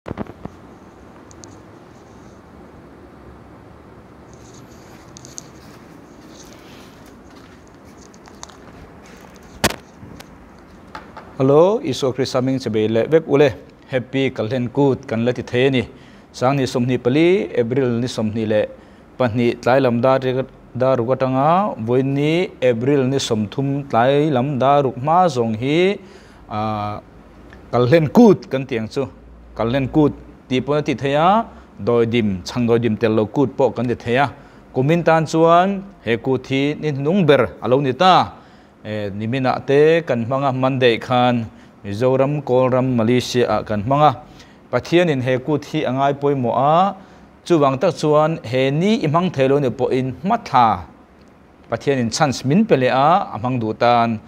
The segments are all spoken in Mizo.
Hello, Isua Krista hming che bei leh vek ule. Happy Kalhlen Kut kan la ti thei a ni. Sangni 24, April ni 22 tlai lam dar dar ruk atanga vawiinni April ni 30 tlai lam dar ruk hma zawng hi ah Kalhlen Kut kan tih ang chu. Kalhlen Kut tih pawn a ti thei a, dawidim, chhang dawidim tel lo kut pawh kan ti thei a. Kumin tan chuan he kut hi ni hnung ber a lo ni ta. Niminah te kan hmang a, Monday khan Mizoram, Kawlram, Malaysia ah kan hmang a. Pathianin he kut hi a ngai pawimawh a, chuvang tak chuan he ni i hmang thei lo ni pawhin hmathla Pathianin chance min pe leh a, a hmang duh tan.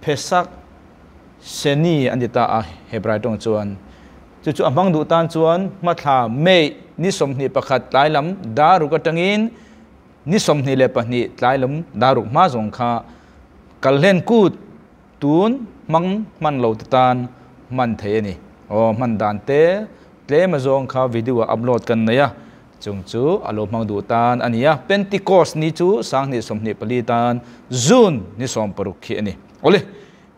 Phesak Sheni an ti ta a, Hebrai tawng chuan. Chu chu a hmang duh tan chuan hmathla May ni 21 tlai lam dar ruk atangin ni 22 tlai lam dar ruk hma zawng kha Kalhlen Kut tun hmang hman lo te tan hman thei a ni. Aw hman dan te tlem azawng kha video ah upload kan nei a, chung chu a lo hmang duh tan a ni a. Pentecost ni chu 2024 tan June ni 16 khi a ni. Awle,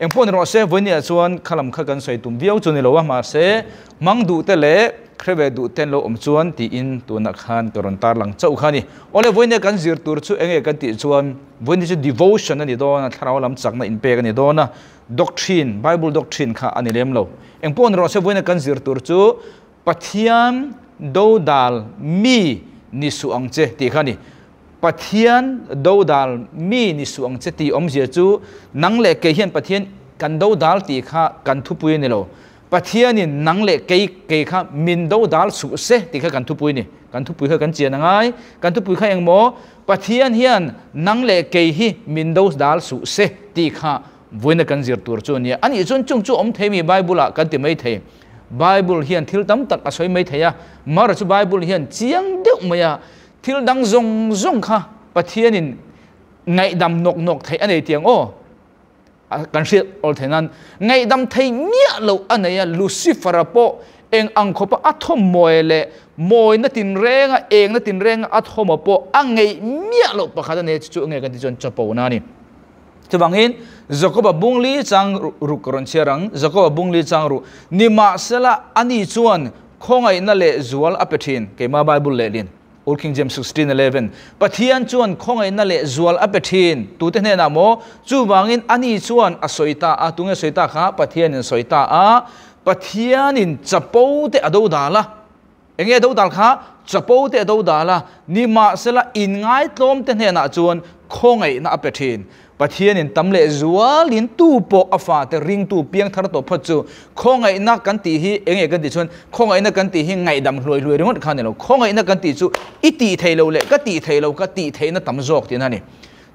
engpawh ni rawh se, vawinia chuan khalam kha kan sawi tum viau chu ni lo a, mahse hmang duh te leh hre ve duh ten lo awm chuan tiin tunah khan ka rawn tarlang chauh kha a ni. Awle, vawinia kan zir tur chu enge kan tih chuan vawinia chu devotion a ni dawn a, thlarau lam chakna inpek a ni dawn a, doctrine, Bible doctrine kha a ni lem lo. Engpawh ni rawh se, vawinia kan zir tur chu Pathian dodal mi ni suh ang che tih kha a ni. Pathian dodal mi ni suh ang che tih awmzia chu nang leh kei hian Pathian kan dodal tih kha kan thupui a ni lo. Pathianin nang leh kei kei kha min dodal suh se tih kha kan thupui a ni. Kan thupui kha kan chian a ngai. Kan thupui kha engmaw? Pathian hian nang leh kei hi min dodal suh se tih kha vawiina kan zir tur chu a nia. Anih chuan chung chu awm thei mi Bible-ah kan ti mai thei. Bible hian thil tam tak a sawi mai thei a, mara chu Bible hian chiang deuh mai a, thil dang zawng zawng kha Pathianin ngaihdam nawk nawk theih a nei tiang aw, kan hriat awl theih nan ngaihdam thei miah loh a nei a, Lucifer-a pawh eng ang khawpa a thawmmawi leh mawina tinrenga engna tinrenga a thawma pawh a ngeih miah loh pakhat a nei a, chu chu nge kan tih chuan chapona a ni. Chuvangin, Jakoba bungli chang ruk ka rawn chhiar ang, Jakoba bungli chang ruh, Nimahsela, ani chuan khawngaihna leh zual a pe thin, keimah Bible lehlin, Old King James 16:11, Pathian chuan khawngaihna leh zual a pe thin, tute hnenah maw? Chuvangin, ani chuan a sawi ta a, tunge sawi ta kha? Pathianin sawi ta a, Pathianin chapo te a dodal a. Enge dodal kha? Chapo te a dodal a, nimahsela inngaitlawm te hnenah chuan khawngaihna a pe thin. Pathianin tam leh zualin tu pawh a fate ringtu piangthar tawh phawt chu khawngaihna kan tih hi enge kan tih chuan khawngaihna kan tih hi ngaihdam hluai hluai ringawt kha a ni lo. Khawngaihna kan tih chu i tih theih loh leh ka tih theih loh ka tih theihna tam zawk tihna a ni.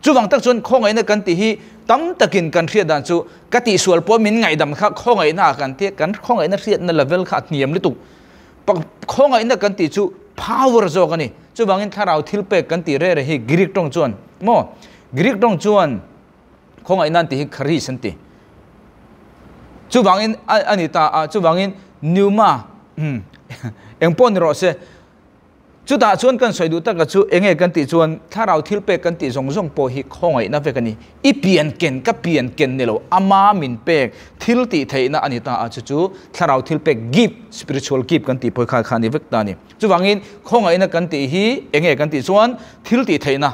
Chuvang tak chuan khawngaihna kan tih hi tam takin kan hriat dan chu ka tihsual pawh min ngaihdam kha khawngaihna ah kan tia kan khawngaihna hriatna level kha a hniam lutuk. Khawngaihna kan tih chu power zawk a ni. Chuvangin thlarau thil pek kan tih reh reh hi Greek tawng chuan maw? Greek tawng chuan khawngaihna an tih hi charis an ti. Chuvangin a ni ta a, chuvangin pneuma engpawh ni rawh se. Chutah chuan kan sawi duh taka chu enge kan tih chuan thlarau thil pek kan tih zawng zawng pawh hi khawngaihna vek a ni. I pian ken ka pian ken ni lo, ama min pek thil tih theihna a ni ta a, chu chu thlarau thil pek gift, spiritual gift kan tih pawh kha kha a ni vek ta a ni. Chuvangin khawngaihna kan tih hi enge kan tih chuan thil tih theihna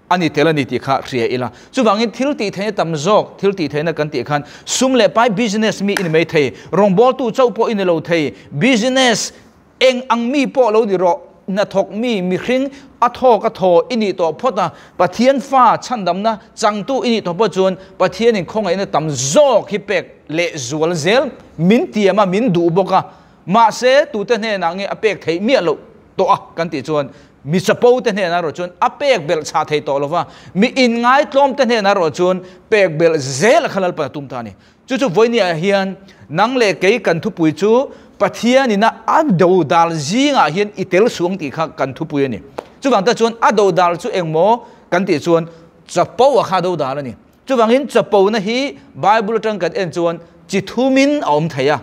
a ni tel a ni tih kha hria ila. Chuvangin thil tih theihna tam zawk, thil tih theihna kan tih khan sum leh pai business mi i ni mai thei, rawngbawltu chauh pawh i ni lo thei, business Eng ang mi pawh lo ni rawh, hnathawk mi, mihring, a thawk a thaw i nih tawh phawt a, Pathian fa chhandamna changtu i nih tawh pawh chuan Pathianin khawngaihna tam zawk hi pek leh zual zel min tiam a, min duh bawk a. Mahse, tute hnenah nge a pek theih miah loh tawh a kan tih chuan mi chapo te hnenah erawh chuan a pek belh chhah thei tawh lo va, mi inngaitlawm te hnenah erawh chuan pek belh zel a kha Lalpan a tum ta a ni. Chu chu vawinia hian nang leh kei kan thupui chu Pathianina a dodal zingah hian i tel suang tih kha kan thupui a ni. Chuvang ta chuan a dodal chu engmaw kan tih chuan chapo a kha dodal a ni. Chuvangin chapona hi Bible atang kan en chuan chi thumin a awm thei a.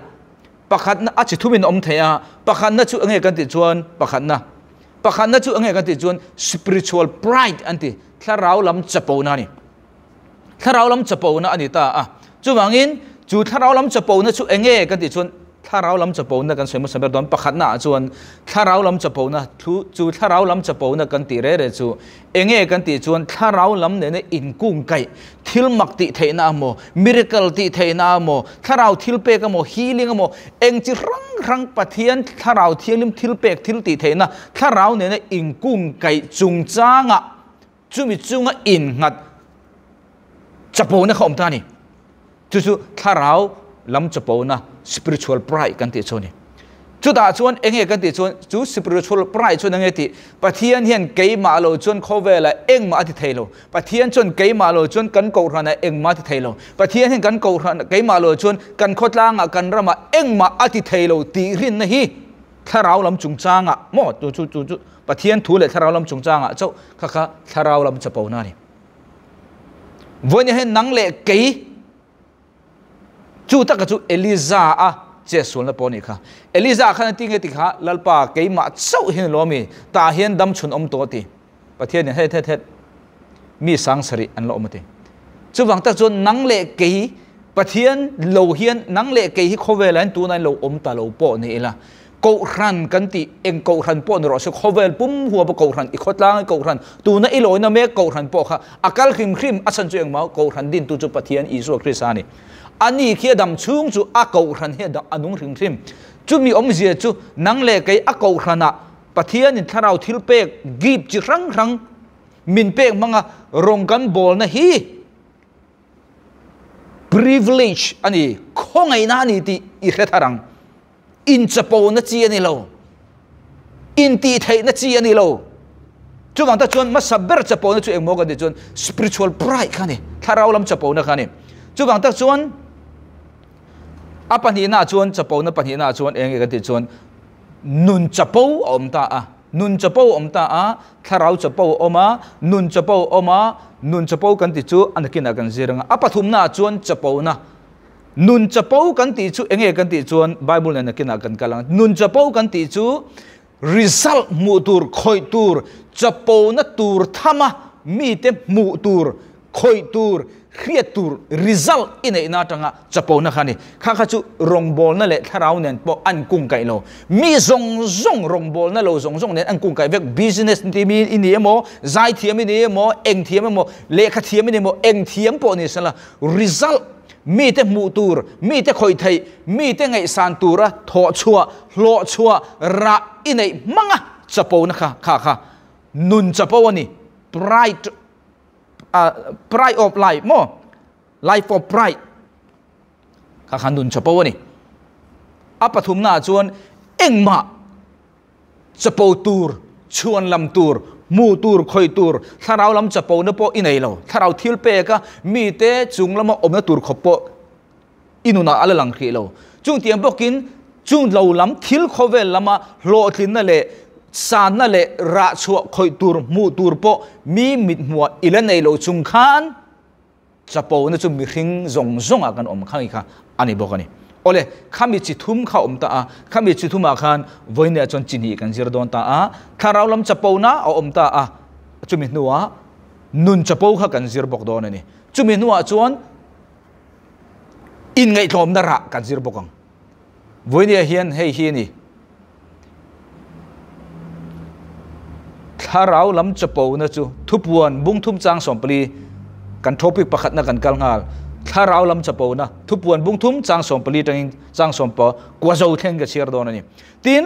Pakhatna a chi thumin awm thei a, pakhatna chu enge kan tih chuan pakhatna pakhatna chu enge kan tih chuan spiritual pride an ti, thlarau lam chapona a ni. Thlarau lam chapona a ni ta a. Chuvangin chu thlarau lam chapona chu enge kan tih chuan thlarau lam chapona kan sawi hmasa ber dawn. Pakhatna ah chuan thlarau lam chapona thu chu thlarau lam chapona kan tih reh reh chu enge kan tih chuan thlarau lam nena inkungkaih thil mak tih theihna emaw, miracle tih theihna emaw, thlarau thil pek emaw, healing emaw, eng chi hrang hrang Pathian thlarau thianghlim thil pek thil tih theihna thlarau nena inkungkaih chungchangah chumi chunga innghat chapona kha awm ta a ni. Chu chu thlarau lam chapona, spiritual pride kan tih chu a ni. Chutah chuan enge kan tih chuan chu spiritual pride chuan enge tih Pathian hian keimah lo chuan khawvelah engmah a ti thei lo. Pathian chuan keimah lo chuan kan kohhranah engmah a ti thei lo. Pathian hian kan kohhran keimah lo chuan kan khawtlangah kan ramah engmah a ti thei lo tih rinna hi thlarau lam chungchangah maw chu chu chu chu Pathian thu leh thlarau lam chungchangah chauh kha kha thlarau lam chapona a ni. Vawiin hian nang leh kei chu taka chu Eliza a che sualna pawh a nih kha. Eliza khan a ti nge ti kha Lalpa keimah chauh hian lo ami tah hian dam chhun awm tawh a ti. Pathian in het het het mi sang sarih an la awm a ti. Chuvang tak chuan nang leh kei Pathian lo hian nang leh kei hi khawvelah hian tunah hian lo awm ta lo pawh ni ila. Kohhran kan tih eng kohhran pawh ni rawh se khawvel pum huapa kohhran i khawtlang i kohhran tuna i lawina mek kohhran pawh kha a kal hrim hrim a chhan chu engmah kohhran dintu chu Pathian Isua Krista a ni. Ani khi a dam chhung chu a kohhran hi a nung hrim hrim. Chumi awmzia chu nang leh kei a kohhranah Pathianin thlarau thil pek gift chi hrang hrang min pek hmanga rawng kan bawlna hi privilege a ni, khawngaihna a ni tih i hre thar ang. Inchapona chi a ni lo. Intihtheihna chi a ni lo. Chuvang tak chuan hmasa ber chapona chu engmaw kan tih chuan spiritual pride kha a ni. Thlarau lam chapona kha a ni. Chuvang tak chuan a pahnihna chuan chapona pahnihna chuan eng nge kan tih chuan nun chapo a awm ta a. Nun chapo a awm ta a, thlarau chapo a awm a, nun chapo a awm a, nun chapo kan tih chu a nakinah kan zir ang a. A pathumnaah chuan chapona Nun chapo kan tih chu enge kan tih chuan Bible nen nakinah kan kal ang. Nun chapo kan tih chu result hmuh tur, khawih tur, chapona tur thama mite hmuh tur, khawih tur, hriat tur result i neihna atanga chapona kha a ni. Kha kha chu rawngbawlna leh thlarau nen pawh an kungkaih lo. Mi zawng zawng rawngbawlna lo zawng zawng nen an kungkaih vek. Business ti mi i ni emaw, zaithiam i ni emaw, engthiam emaw, lehkha thiam i ni emaw, engthiam pawh ni sela result mite hmuh tur, mite khawih theih, mite ngaihsan tura thawh chhuah, hlawh chhuah, rah i neih hmanga chapona kha kha kha nun chapo a ni. Pride, pride of life maw? Life of pride kha kha nun chapo a ni. A pathumnaah chuan engmah Chapo tur, chhuan lam tur, hmu tur, khawih tur, thlarau lam chapona pawh i nei lo. Thlarau thil peka mite chung lama awmna tur khawp pawh i nunah a la lang hrih lo. Chung tiang bawkin chung lo lam thil khawvel lama hlawhtlinna leh sanna leh rah chhuah khawih tur, hmuh tur pawh mi mithmuah i la nei lo chung khan, Chapona chu mihring zawng zawngah kan awm khang i kha a ni bawk a ni. Awle, khami chi thum kha awm ta a, khami chi thumah khan vawiinah chuan chi hnih kan zir dawn ta a, thlarau lam chapona a awm ta a, chumi hnuah nun chapo kha kan zir bawk dawn a ni. Chumi hnuah chuan inngaihtlawmna rah kan zir bawk ang. Vawiinah hian hei hi a ni. Thlarau lam chapona chu thupuan bung thum chang 14 kan topic pakhatna kan kal nghal. Thlarau lam chapona thupuan bung thum chang 14 tangin chang sawmpa kua zo thleng ka chhiar dawn a ni. Tin,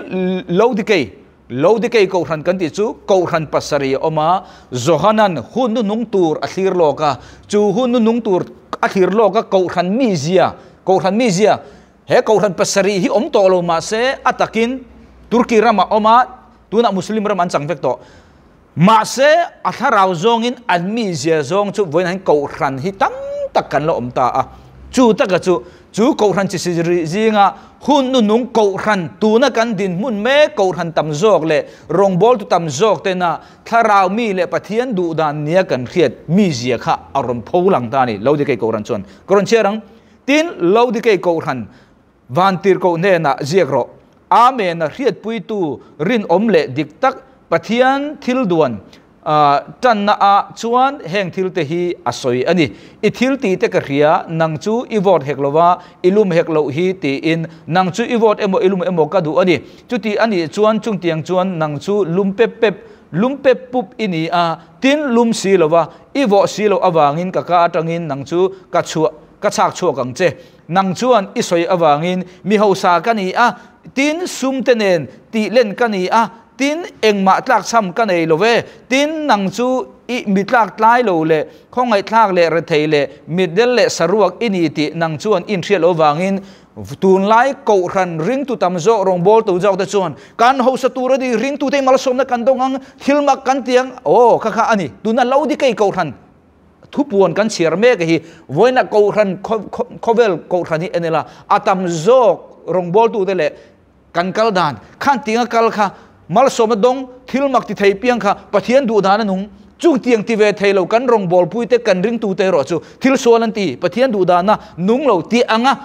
Lodikei, Lodikei Kohhran kan tih chu Kohhran pasarih a awm a, Johanan hun nu nung tur a thlir lawk a, chu hun nu nung tur a thlir lawk a Kohhran mizia, Kohhran mizia, He Kohhran pasarih hi awm tawh lo mahse a takin Turkey ramah awm a, tunah Muslim ram an chang vek tawh. Mahse a thlarau zawngin an mizia zawng chu vawiin hian Kohhran hi tam tak kan la awm ta a. Chu taka chu, chu Kohhran chi si zinga hun nunung Kohhran tuna kan dinhmun mek Kohhran tam zawk leh rawngbawltu tam zawk tena thlarau mi leh Pathian duhdan nia kan hriat mizia kha a rawn pho lang ta a ni. Lo dikei Kohhran chuan ka rawn chhiar ang. Tin, Laodikei Kohhran Vantirhkoh hnenah ziak rawh. Amen a hriatpuitu rinawm leh dik tak Pathian thil duan tanna ah chuan heng thil te hi a sawi a ni. I thil tih te ka hria, nang chu i vote hek lo va, i lum hek loh hi tiin nang chu i vote emaw i lum emaw ka duh a ni. Chuti a nih chuan chungtiang chuan nang chu lum pep pep, lum pep pup i ni a, tin lum si lo va, i vawh si loh avangin ka ka atangin nang chu ka chhuah, ka chhak chhuak ang che. Nang chuan i sawi avangin mi hausa ka ni a, tin sum te nen tih len ka ni a, tin engmah tlakchham ka nei lo ve, tin nang chu i mi tlak tlai lo leh khawngaihthlak leh rethei leh mitdel leh saruak i ni tih nang chuan i inhriat loh avangin tunlai kohhran ringtu tam zawk rawngbawltu zawk te chuan kan hausa tur a ni, ringtute i malsawmna kan dawng ang, thil mak kan ti ang, aw kha kha a ni, tuna lo dikei kohhran. Thupuan kan chhiar mek hi vawiina Kohhran khawvel Kohhran hi en ila a tam zawk rawngbawltute leh kan kal dan khan tinga kal kha malsawmna dawng thil mak ti thei piang kha Pathian duh dan a nung chung tiang ti ve thei lo kan rawngbawlpuite kan ringtute erawh chu thil sual an ti Pathian duh dana nung lo tih anga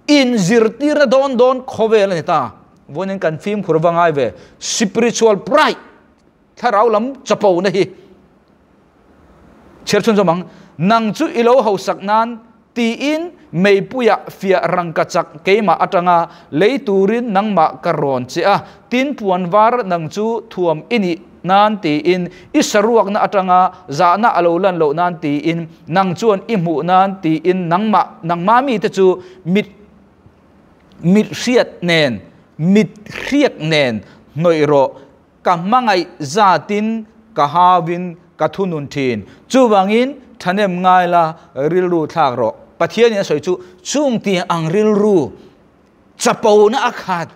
inzirtirna dawn dawn khawvel a ni ta vawiin kan fimkhur va ngai ve spiritual pride Thlarau lam chapo na hi chhiar chhun zawm ang, Nang chu i lo hausak nan tiin meipuiah fiah rangka chak keimah atanga lei turin nangmah ka rawn che a, tin puan var nang chu thuam i nih nan tiin i saruakna atanga zahna a lo lan loh nan tiin nang chuan i hmuh nan tiin nangmah nangma mite chu mit mit hriat nen mit hriak nen hnawih rawh. Ka hmangaih zatin ka hauin ka thunun thin. Chuvangin thahnem ngai la, rilru thlak rawh. Pathianin a sawi chu chung tih ang rilru chapona a khat.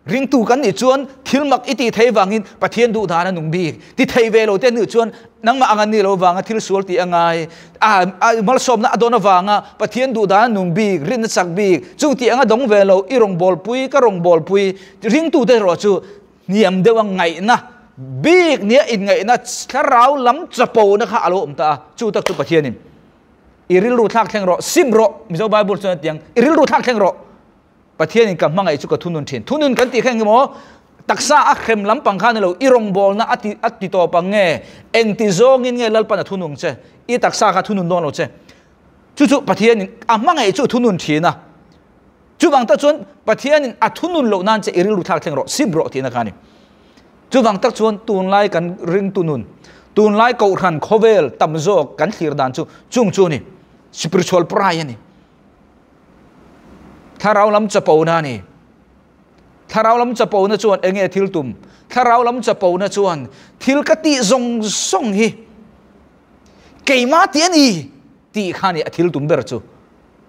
Ringtu kan nih chuan thil mak i tih theih vangin Pathian duh dan a nung bik. Ti thei ve lo te nih chuan nangmah ang an nih loh vanga thil sual tih a ngai. A malsawmna a dawn avanga Pathian duh dan a nung bik, rinna chak bik. Chung tih anga dawng ve lo i rawngbawlpui, ka rawngbawlpui. Ringtute erawh chu Hniam deuha ngaihna bik nia inngaihna thlarau lam chapona kha a lo awm ta a, chu tak chu Pathianin i rilru thlak thleng rawh, sim rawh, Mizo Bible chuan a ti ang, i rilru thlak thleng rawh. Pathianin ka hmangaih chu ka thunun thin. Thunun kan tih kha eng emaw taksa a hrem lampang kha a ni lo, i rawngbawlna a ti a ti tawp ang nge, engti zawngin nge Lalpan a thunung che, i taksa kha thunun dawn lo che. Chu chu Pathianin a hmangaih chu thunun thin a. Chuvang tak chuan Pathianin a thunun loh nan che i rilru thlak thleng rawh, sim rawh tihna kha a ni. Chuvang tak chuan tunlai kan ringtu nun, tunlai kohhran khawvel tam zawk kan thlir dan chu chung chu a ni. Spiritual pride a ni. Thlarau lam chapona a ni. Thlarau lam chapona chuan enge thil tum? Thlarau lam chapona chuan thil ka tih zawng zawng hi keimah tih a ni tih kha a ni a thil tum ber chu.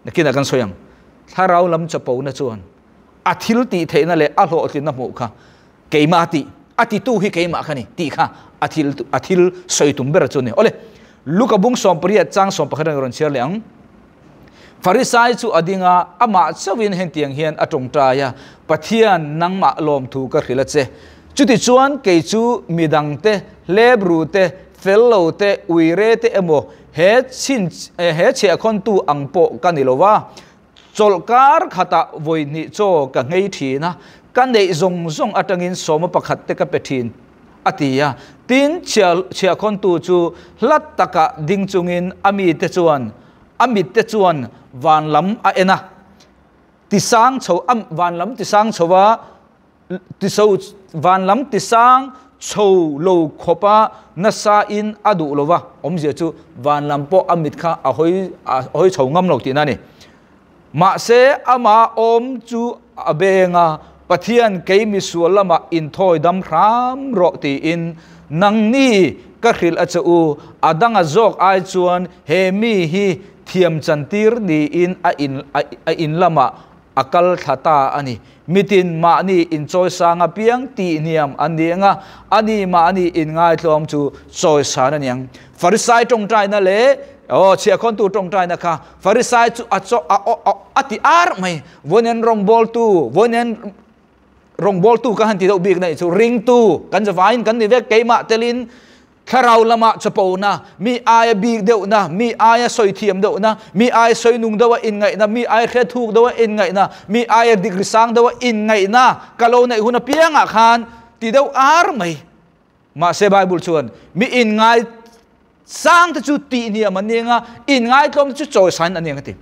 Nakinah kan sawi ang, thlarau lam chapona chuan a thil tih theihna leh a hlawhtlinna hmuh kha keimah tih, a titu hi keimah kha ni tih kha a thil a thil sawi tum ber chu a ni. Awle, Luka bung 18 chang 11 a rawn chhiar leh ang. Farisai chu a ding a, amah chauhin hengtiang hian a tawngtai a, Pathian, nangmah lawmthu ka hrilh a che. Chutichuan kei chu midangte, hlebru te, fel lo te, uire te emaw, He chhin he chhiahkhawntu ang pawh ka ni lo va, chawlhkar khatah vawi hnih chaw ka nghei thin a, ka neih zawng zawng atangin sawma pakhat te ka pe thin, a ti a. Tin, chhiahkhawntu chu hlat takah ding chungin a mite chuan a mitte chuan van lam a en a, tisang chho a van lam tisang chho a, Tiso van lam tisang chho lo khawpa nasa in a duh lo va, awmzia chu van lam pawh a mit kha a hawi a hawi chho ngam lo tihna a ni. Mahse ama awm chu a beng a, Pathian kei misual lamah inthawi dam hram rawh tiin nangni ka hrilh a che u, a danga zawk ai chuan he mi hi thiam chantir niin a in a in lamah a kal thla ta a ni. Mitin mahni inchawisang apiang tih hniam an ni ang a, ani mahni inngaitlawm chu chawisan a ni ang. Farisai tawngtaina leh aw chhiahkhawntu tawngtaina kha Farisai chu a chaw a a a ti ar mai. Vawiin rawngbawltu, vawiin rawngbawltu ka han ti deuh bik na ih chu ringtu kan zavaiin kan ni vek keimah telin. Thlarau lama chapona, mi aia bik deuhna, mi aia sawi thiam deuhna, mi aia sawi nung deuha inngaihna, mi aia hre thuk deuha inngaihna, mi aia degree sang deuha inngaihna ka lo neih hun apiangah khan ti deuh ar mai. Mahse Bible chuan mi inngai sang te chu tih hniam an ni anga, inngaitlawm te chu chawisain an ni ang a ti.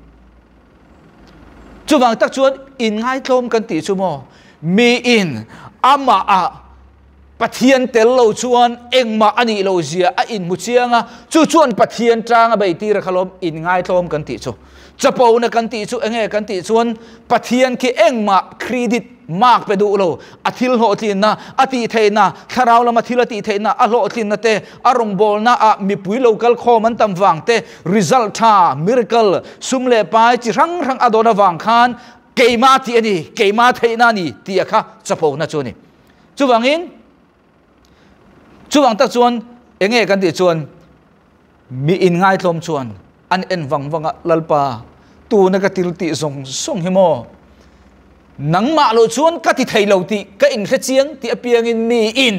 Chuvang tak chuan inngaitlawm kan tih chu maw mi in amah ah Pathian tel lo chuan engmah a nih lo zia a inhmu chiang a, chu chuan Pathian tang a bei tir a kha lawm inngaitlawm kan tih chu. Chapona kan tih chu enge kan tih chuan Pathian khi engmah credit mark pe duh lo, a thil hlawhtlinna, a tih theihna, thlarau lama thil a tih theihna, a hlawhtlinna te, a rawngbawlna ah mipui lo kal khawm an tam vang te, result tha, miracle, sum leh pai chi hrang hrang a dawn avang khan keimah tih a ni, keimah theihna a ni tih a kha chapona chu a ni. Chuvangin, chuvang tak chuan enge kan tih chuan mi inngaitlawm chuan an en vang vang a, Lalpa, tuna ka til tih zawng zawng hi maw? Nangmah lo chuan ka ti thei lo tih ka inhre chiang tih apiangin mi in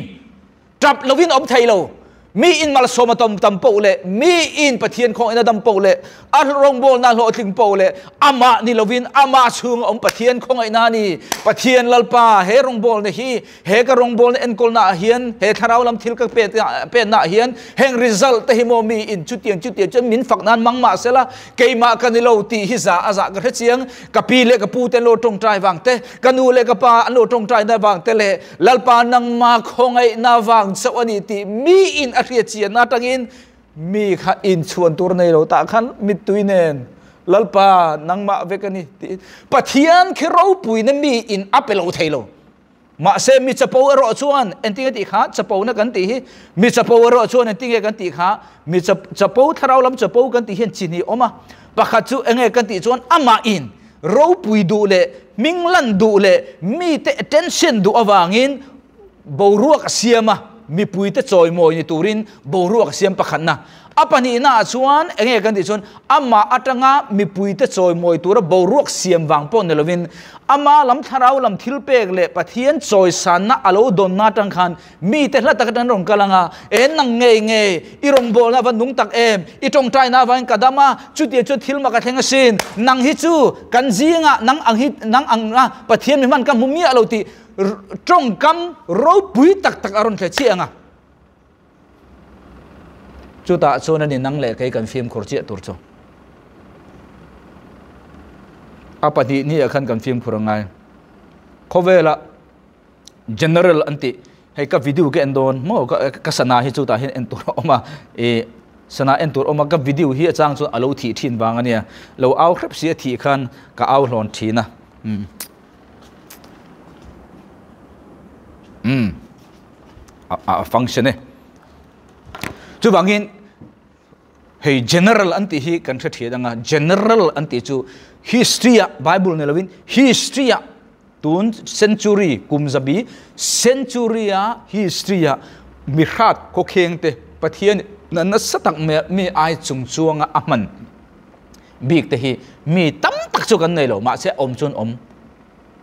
tap lovin awm thei lo. Mi in malsawm a tawm tam poh leh mi in Pathian khawngin a dam poh leh a rawngbawlna hlawhtling poh leh amah ni lovin amah chhunga awm Pathian khawngaihna a ni. Pathian Lalpa, he rawngbawlna hi, he ka rawngbawlna enkawlna ah hian, he thlarau lam thil ka petna ah hian heng result te hi maw mi in chutiang chutiang chuan min fak nan mang mah sela keimah ka ni lo tih hi za a zah ka hre chiang. Ka pi leh ka pu te an lo tawngtai vang te, ka nu leh ka pa an lo tawngtai na vang te leh Lalpa nangma khawngaihna vang chauh a ni tih mi in a hriat chianna atangin mi kha inchhuan tur nei lo tah khan mittui nen Lalpa nangmah vek a ni tiin Pathian khi ropuina mi in a pe lo thei lo. Mahse mi chapo erawh chuan engtinge tih kha chapona kan tih hi mi chapo erawh chuan engtinge kan tih kha mi chapo thlarau lam chapo kan tih hian chi hnih awm a. Pakhat chu enge kan tih chuan amah in Ropui duh leh hming lan duh leh mite attention duh avangin boruak a siam a, mipuite chawimawi ni turin boruak a siam pakhatna. A pahnihnaah chuan enge kan tih chuan amah atanga mipuite chawimawi tura boruak siam vang pawh ni lovin ama lam thlarau lam thil pek leh Pathian chawisanna a lo dawnna atang khan Mite hla tak atang rawn kal anga, E nang ngei ngei, i rawngbawlna ava nung tak em, i tawngtaina avangin ka dam a, chutiang chuan thil mak a thleng asin, nang hi chu kan zingah nang ang hi nang ang a Pathian mi hman ka hmu miah lo tih tawngkam ropui tak tak a rawn thle chiah anga. Chutah chuan a ni nang leh kei kan fimkhur chiah tur chu. A pahnihniah khan kan fimkhur angai. Khawvelah General an tih hei ka video ka en dawn maw ka ka sana hi chu tah hian en tur a awm a ih sana en tur a awm a ka video hi a chang chuan a lo thih thin vang a nia lo au hrep si a thih khan ka au hlawn thin a umm umm a function e chuvangin Hei general an tih hi kan hre thian anga, general an tih chu history ah Bible ni lovin history ah tun century kum zabi century ah history ah mi hrat khawkheng te Pathian na nasa tak mai mi ai chung chuanga a hman bik te hi mi tam tak chu kan nei lo mahse awm chuan awm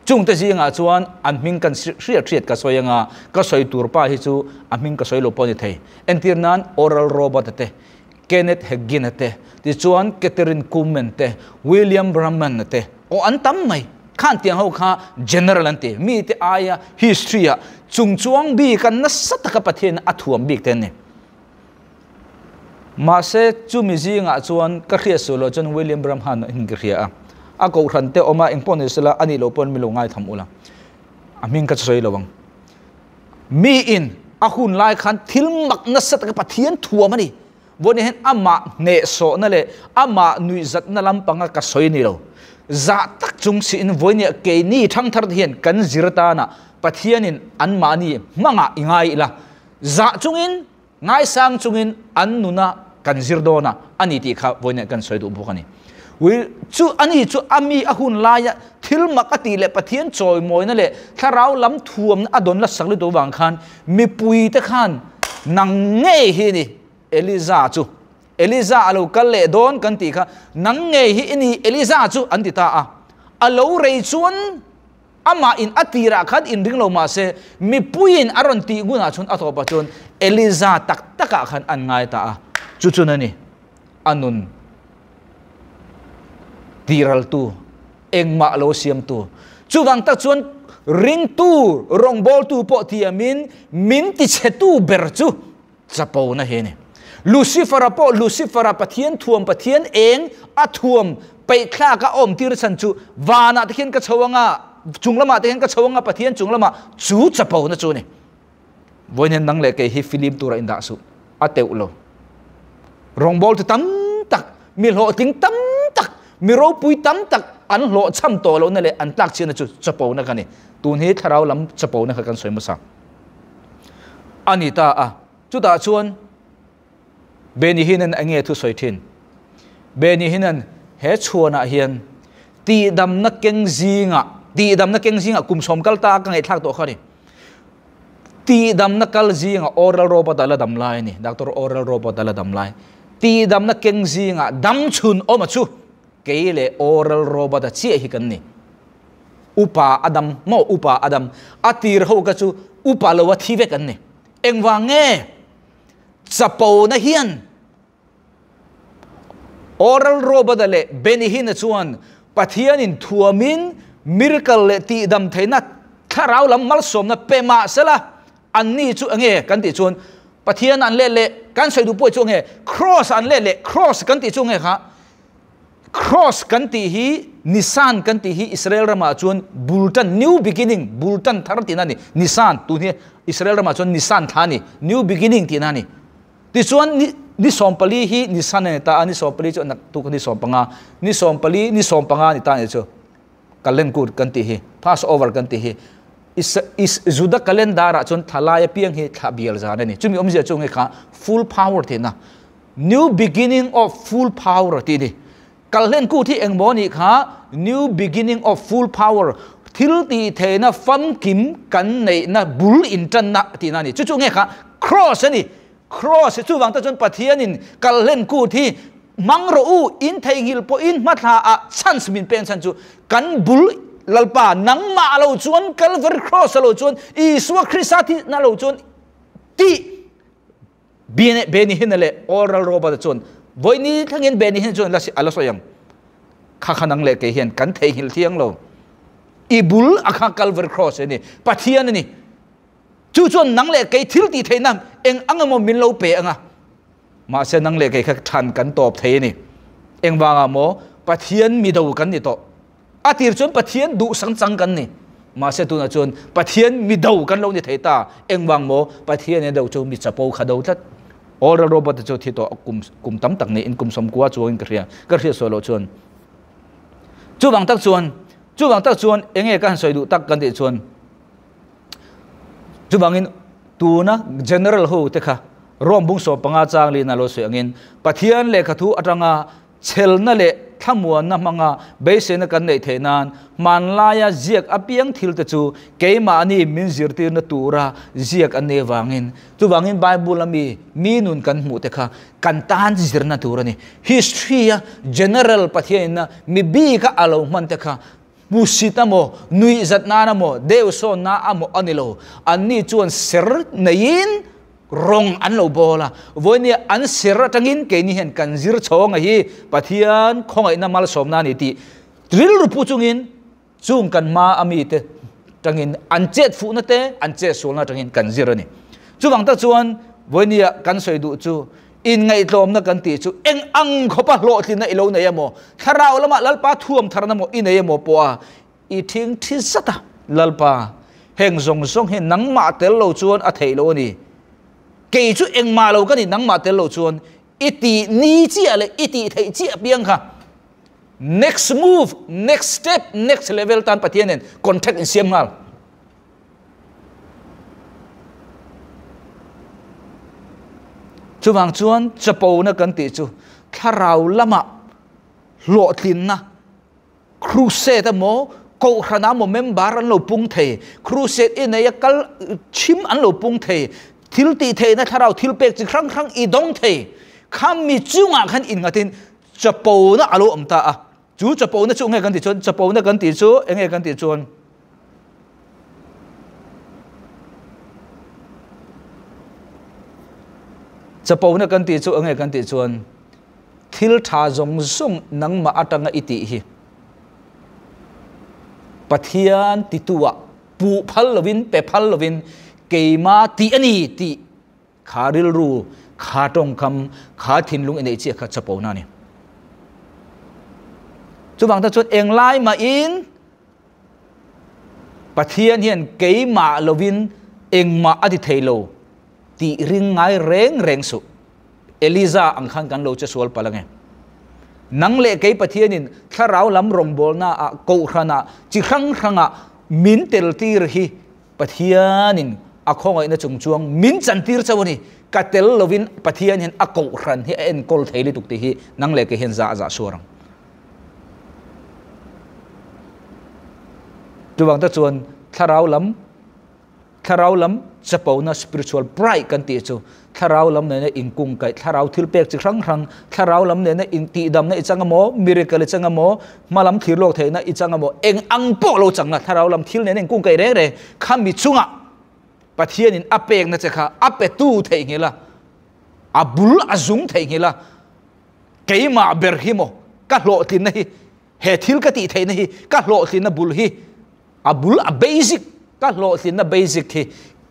Chungte zingah chuan an hming kan hriat hriat ka sawi anga, ka sawi tur pa hi chu a hming ka sawi lo pawh a ni thei. Entir nan Oral Robert-a te, Kenneth Hagin-a te, tichuan Kathryn Kuhlman te, William Branham-a te, aw an tam mai. Khan tiang ho kha General an ti. Mite aia history-ah chungchuang bik a nasa taka Pathian a thuam bik te an ni. Mahse, chumi zingah chuan ka hriat suh loh chuan William Branham in ka hria a. A kohhran te awm a, engpawh ni sela, a nih loh pawn mi lo ngaitham ula. A hming ka sawi lo ang. Miin a hun lai khan thil mak nasa taka Pathian thuam a ni. Vawiin hian amah hnehsawhna leh amah nuihzatna lampanga ka sawi ni lo. Zah tak chung siin vawiin keini thangthar te hian kan zir atana Pathianin anmahni hmangah i ngai ila. Zah chungin Ngaisang chungin an nuna kan zir dawn a, a ni tih kha vawiin kan sawi duh bawk a ni. Ui, chu a ni chu a mi a hun laia thil mak a tih leh Pathian chawimawina leh thlarau lam thuamna a dawn la sak lutuk vang khan mipuite khan nang ngei hi ni Eliza chu Eliza a lo kal leh dawn kan tih kha nang ngei hi i ni Eliza chu an ti ta a. A lo rei chuan. Amah in a tirah khan inring lo mah se, mipuiin a rawn tih ngunah chuan a tawpah chuan Eliza tak takah khan an ngai ta a. Chu chun a ni, a nun tiraltu, engmah lo siamtu. Chuvang tak chuan ringtu, rawngbawltu pawh tiamin min tichhetu ber chu chapona hi a ni. Lucifer-a pawh Lucifer-a Pathian thuam, Pathian eng a thuam peihthlak a awm tir chhan chu vanah te khian ka chho anga, chung lamah te hian ka chho anga, Pathian chung lamah chu chapona chu a ni. Vawiin nang leh kei hi filim tura indah suh, a teuh lo. Rawngbawltu tam tak, mi hlawhtling tam tak, mi ropui tam tak an hlawhchham tawh lohna leh an tlakchhiatna chu chapona kha a ni. Tun hi thlarau lam chapona kha kan sawi hmasa a ni ta a. Chutah chuan Benny Hinn-a'n eng nge thu sawi thin? Benny Hinn-a'n he chhuanah hian tihdamna keng zingah, tihdamna keng zingah kum sawm kal ta ka ngaihthlak tawh kha a ni. Tihdamna kal zingah Oral Robert a la dam lai a ni, Doctor Oral Robert a la dam lai. Tihdamna keng zingah dam chhun awma chu kei leh Oral Robert a chiah hi kan ni. Upa a dam maw? Upa a dam. A tir ho kha chu upa lo a thi vek an ni. Engvang nge chapona hian Oral Robert-a leh Benny Hinn-a chuan Pathianin thuamin miracle leh tihdam theihna thlarau lam malsawmna pe mah sela anni chu enge kan tih chuan Pathian an let leh kan sawi duh pawh chu enge cross an let leh cross kan tih chu enge kha Cross kan tih hi Nisan kan tih hi Israel ramah chuan bul tan, new beginning, bul tan thar tihna a ni. Nisan, tun hi Israel ramah chuan Nisan thla a ni, new beginning tihna a ni. Tichuan ni ni sawmpali hi Nisan a ni ta a, ni sawmpali chu naktuk ni sawmpanga, ni sawmpali ni sawmpanga a ni ta a ni chu. Kalenkur kan tih hi, Passover kan tih hi Is is Juda calendar ah chuan thla lai apiang hi thla bial zan a ni. Chumi awmzia chu nge kha full power tihna. New beginning of full power tih ni. Kalhlen kut hi engmaw nih kha new beginning of full power thil tih theihna famkim kan neihna bul intanna tihna a ni. Chu chu nge kha cross a ni. Cross hi chuvang te chuan Pathianin kalhlen kut hi hmang rawh u, in theihnghilh pawhin hmathla ah chance min peng chhan chu kan bul Lalpa nangmah lo chuan Calvary cross a lo chuan Isua Krista thihna lo chuan tih Benny Hinn leh Oral Robert chuan vawiini thlengin Benny Hinn chuan a la sawi ang. Kha kha nang leh kei hian kan theihnghilh thiang lo. I bul a kha Calvary Cross a ni, Pathian a ni. Chu chuan nang leh kei thil tih theihna eng ang emaw min lo pe ang a. Mahse nang leh kei kha than kan tawp thei a ni. Engvangah maw Pathian mido kan ni tawh. A tir chuan Pathian duh sang chang kan ni. Mahse tunah chuan Pathian mi do kan lo ni thei ta. Engvang maw? Pathian in a do chu mi chapo kha do tlat. Oral Robert te chu thi tawh kum kum tam tak niin kum sawmkua chuangin ka hria. Ka hriat sual loh chuan. Chuvang tak chuan chuvang tak chuan enge ka han sawi duh tak kan tih chuan chuvangin tuna general ho te kha Rome bung 15 chang lin a lo sawi angin Pathian lehkha thu atanga Chhelna leh thlamuanna hmanga beiseina kan neih theih nan hmanlaia ziak apiang thilte chu keimahni min zirtirna tura ziak an nih avangin, chuvangin Bible-a mi mi nun kan hmuhte kha kan tan zirna tur a ni. History-a General Pathianinna mi bika a lo hmante kha hmusit amaw, nuihzat nan amaw, deuhsawnna amaw a ni lo. Anni chuan ser neiin rawng an lo bawl a. Vawinia an ser atangin keini hian kan zir chhawng a hi Pathian khawngaihna malsawmna a ni tih rilru pu chungin chung kan hma a mite tangin an chet fuhna te, an chet sualna atangin kan zir a ni. Chuvang tak chuan vawinia kan sawi duh chu Inngaihtlawmna kan tih chu eng ang khawpa hlawhtlinna i lo nei emaw, thlarau lamah Lalpa thuam tharna maw i nei emaw pawha i thing thi zat a. Lalpa, heng zawng zawng hi nangmah tel lo chuan a theih loh a ni. Kei chu engmah lo ka ni, nangmah tel lo chuan i tih ni chiah leh i tih theih chiah piang kha. Next move, next step, next level tan Pathian nen contact insiam nghal. Chuvang chuan chapona kan tih chu thlarau lamah hlawhtlinna crusade emaw kohhran emaw member an lo pung thei, crusade i nei a kal chhim an lo pung thei, thil tih theihna thlarau thil pek chi hrang hrang i dawng thei. Khami chungah khan innghatin chapona a lo awm ta a. Chu chapona chu enge kan tih chuan chapona kan tih chu enge kan tih chuan. Chapona kan tih chu enge kan tih chuan thil tha zawng zawng nangmah atanga i tih hi Pathian titu ah puh phal lovin pe phal lovin keima tih a ni tih kha rilru kha tawngkam kha thinlung i neih chiah kha chapona a ni. Chuvang ta chuan englai mahin Pathian hian keimah lovin engmah a ti thei lo tih ring ngai reng reng suh. Eliza ang khan kan lo che sual palh ange. Nang leh kei Pathianin thlarau lam rawngbawlna ah kohhran ah chi hrang hrang ah min tel tir hi Pathianin a khawngaihna chung chuang min chan tir chauh a ni. Ka tel lovin Pathian hian a kohhran hi a enkawl thei lutuk tih hi nang leh kei hian zah zah suar ang. Chuvang te chuan thlarau lam thlarau lam chapona spiritual pride kan tih chu thlarau lam nena inkung kaih thlarau thil pek chi hrang hrang thlarau lam nena intihdamna i chang emaw miracle i chang emaw hmalam thlir lawk theihna i chang emaw eng ang pawh lo chang la thlarau lam thil nena inkung kaih reng reng khami chungah Pathianin a pekna che kha a petu theihnghilh a a bul a zung theihnghilh a Keimah ber hi maw ka hlawhtlinna hi, he thil ka tih theihna hi ka hlawhtlinna bul hi, a bul a basic ka hlawhtlinna basic hi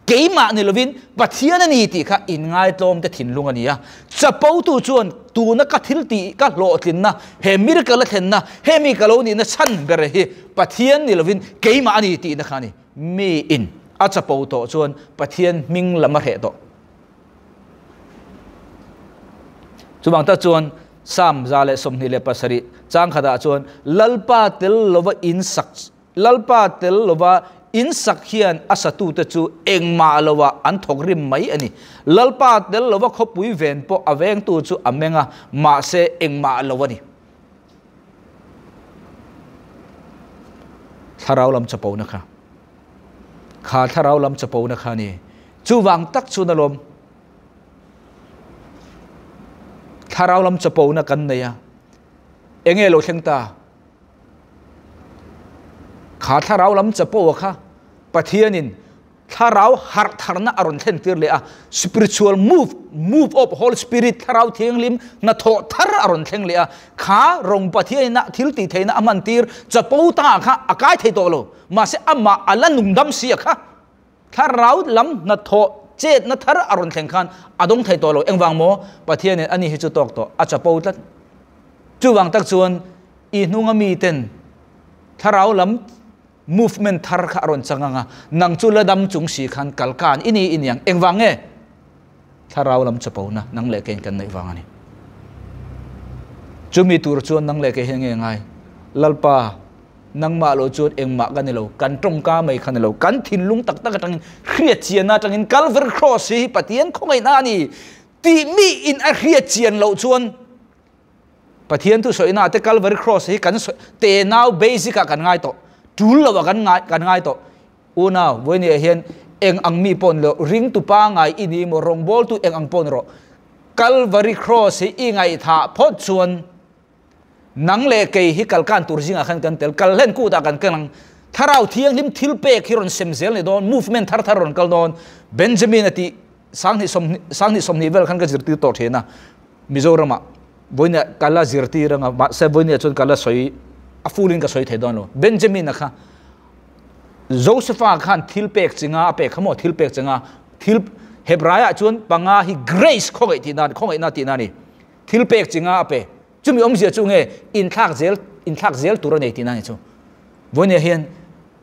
keimah ni lovin Pathian a ni tih kha inngaitlawm te thinlung a ni a. Chapotu chuan tuna ka thil tih ka hlawhtlinna, he miracle a thlenna, he mi ka lo nihna chhan ber hi Pathian ni lovin keimah a ni tihna kha a ni. Miin a chapo tawh chuan Pathian hming lam a hreh tawh. Chuvang tak chuan Psalm 127 chang khatah chuan Lalpa tel lova in sak Lalpa tel lova in sak hian a satute chu engmah lovah an thawk rim mai a ni. Lalpa tel lova khawpui ven pawh a vengtu chu a meng a, mahse engmah lo a ni. Thlarau lam chapona kha. Kha thlarau lam chapona kha a ni. Chuvang tak chuan alawm thlarau lam chapona kan nei a, enge lo thleng ta? Kha thlarau lam chapo kha Pathianin thlarau harh tharna a rawn thlen tir leh a, spiritual move, move of Holy Spirit, thlarau thianghlim hnathawh thar a rawn thleng leh a, kha rawng Pathianin a thil tih theihna a hman tir chapo ta kha a kai thei tawh lo, mahse amah a la nungdam si a kha. Thlarau lam hnathawh chetna thar a rawn thleng khan a dawng thei tawh lo. Engvang maw? Pathianin ani hi chu tawk tawh, a chapo tlat. Chuvang tak chuan i hnunga miten thlarau lam movement thar kha a rawn chang ang a, nang chu la dam chung si khan kal kan i ni i niang. Engvang nge? Thlarau lam chapona nang leh keiin kan neih vang a ni. Chumi tur chuan nang leh kei hian nge ngai? Lalpa, Nangmah lo chuan engmah ka ni lo, kan tawngka mai kha ni lo, kan thinlung tak tak atangin hriatchianna atangin Calvary Cross hi Pathian khawngaihna a ni tih mi in a hriatchian loh chuan Pathian thusawina te Calvary Cross hi kan tenau basic ah kan ngai tawh, tul lo ah kan ngai kan ngai tawh. Unau, vawinia hian eng ang mi pawh ni lo, ringtu pangai i ni maw, rawngbawltu eng ang pawh ni rawh, Calvary Cross hi i ngaihthah phawt chuan Nang leh kei hi kalkan tur zingah khan kan tel, kal hlen kutah kan kal ang. Thlarau Thianghlim thil pek hi rawn sem zel ni dawn, movement thar thar rawn kal dawn. Benjamin a tih sanghnih sawmhnih sanghnih sawmhnih vel khan ka zirtir tawh thin a, Mizoramah vawinia ka la zirtir anga mahse vawinia chuan ka la sawi a full in ka sawi thei dawn lo. Benjamin a kha Josepha khan thil pek chinga a pek kha maw thil pek chinga thil Hebraiah chuan panga hi grace khawngaih tihna khawngaihna tihna a ni. Thil pek chi nga a pe. Chumi awmzia chu nge inthlak zel inthlak zel tur a nei tihna a ni chu. Vawinia hian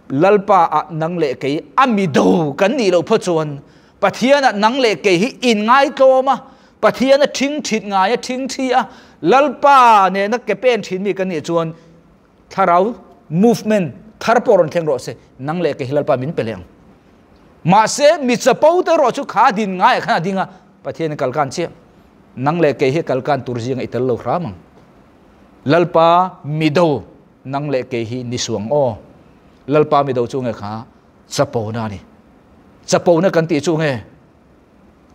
Lalpa ah nang leh kei a mi do kan nih loh phawt chuan Pathian ah nang leh kei hi inngaitlawm a, Pathian a thing thit ngai a thing thi a, Lalpa nena ke pen thin mi kan nih chuan thlarau movement thar pawh rawn thleng rawh se, nang leh kei hi Lalpa min pe leh ang. Mahse mi chapo te erawh chu kha din ngaiah khan a ding a, Pathian in kalkan chiah. Nang leh kei hi kalkan tur zinga i tel lo hram ang. Lalpa mido nang leh kei hi ni suang aw. Lalpa mido chu nge kha chapona a ni. Chapona kan tih chu nge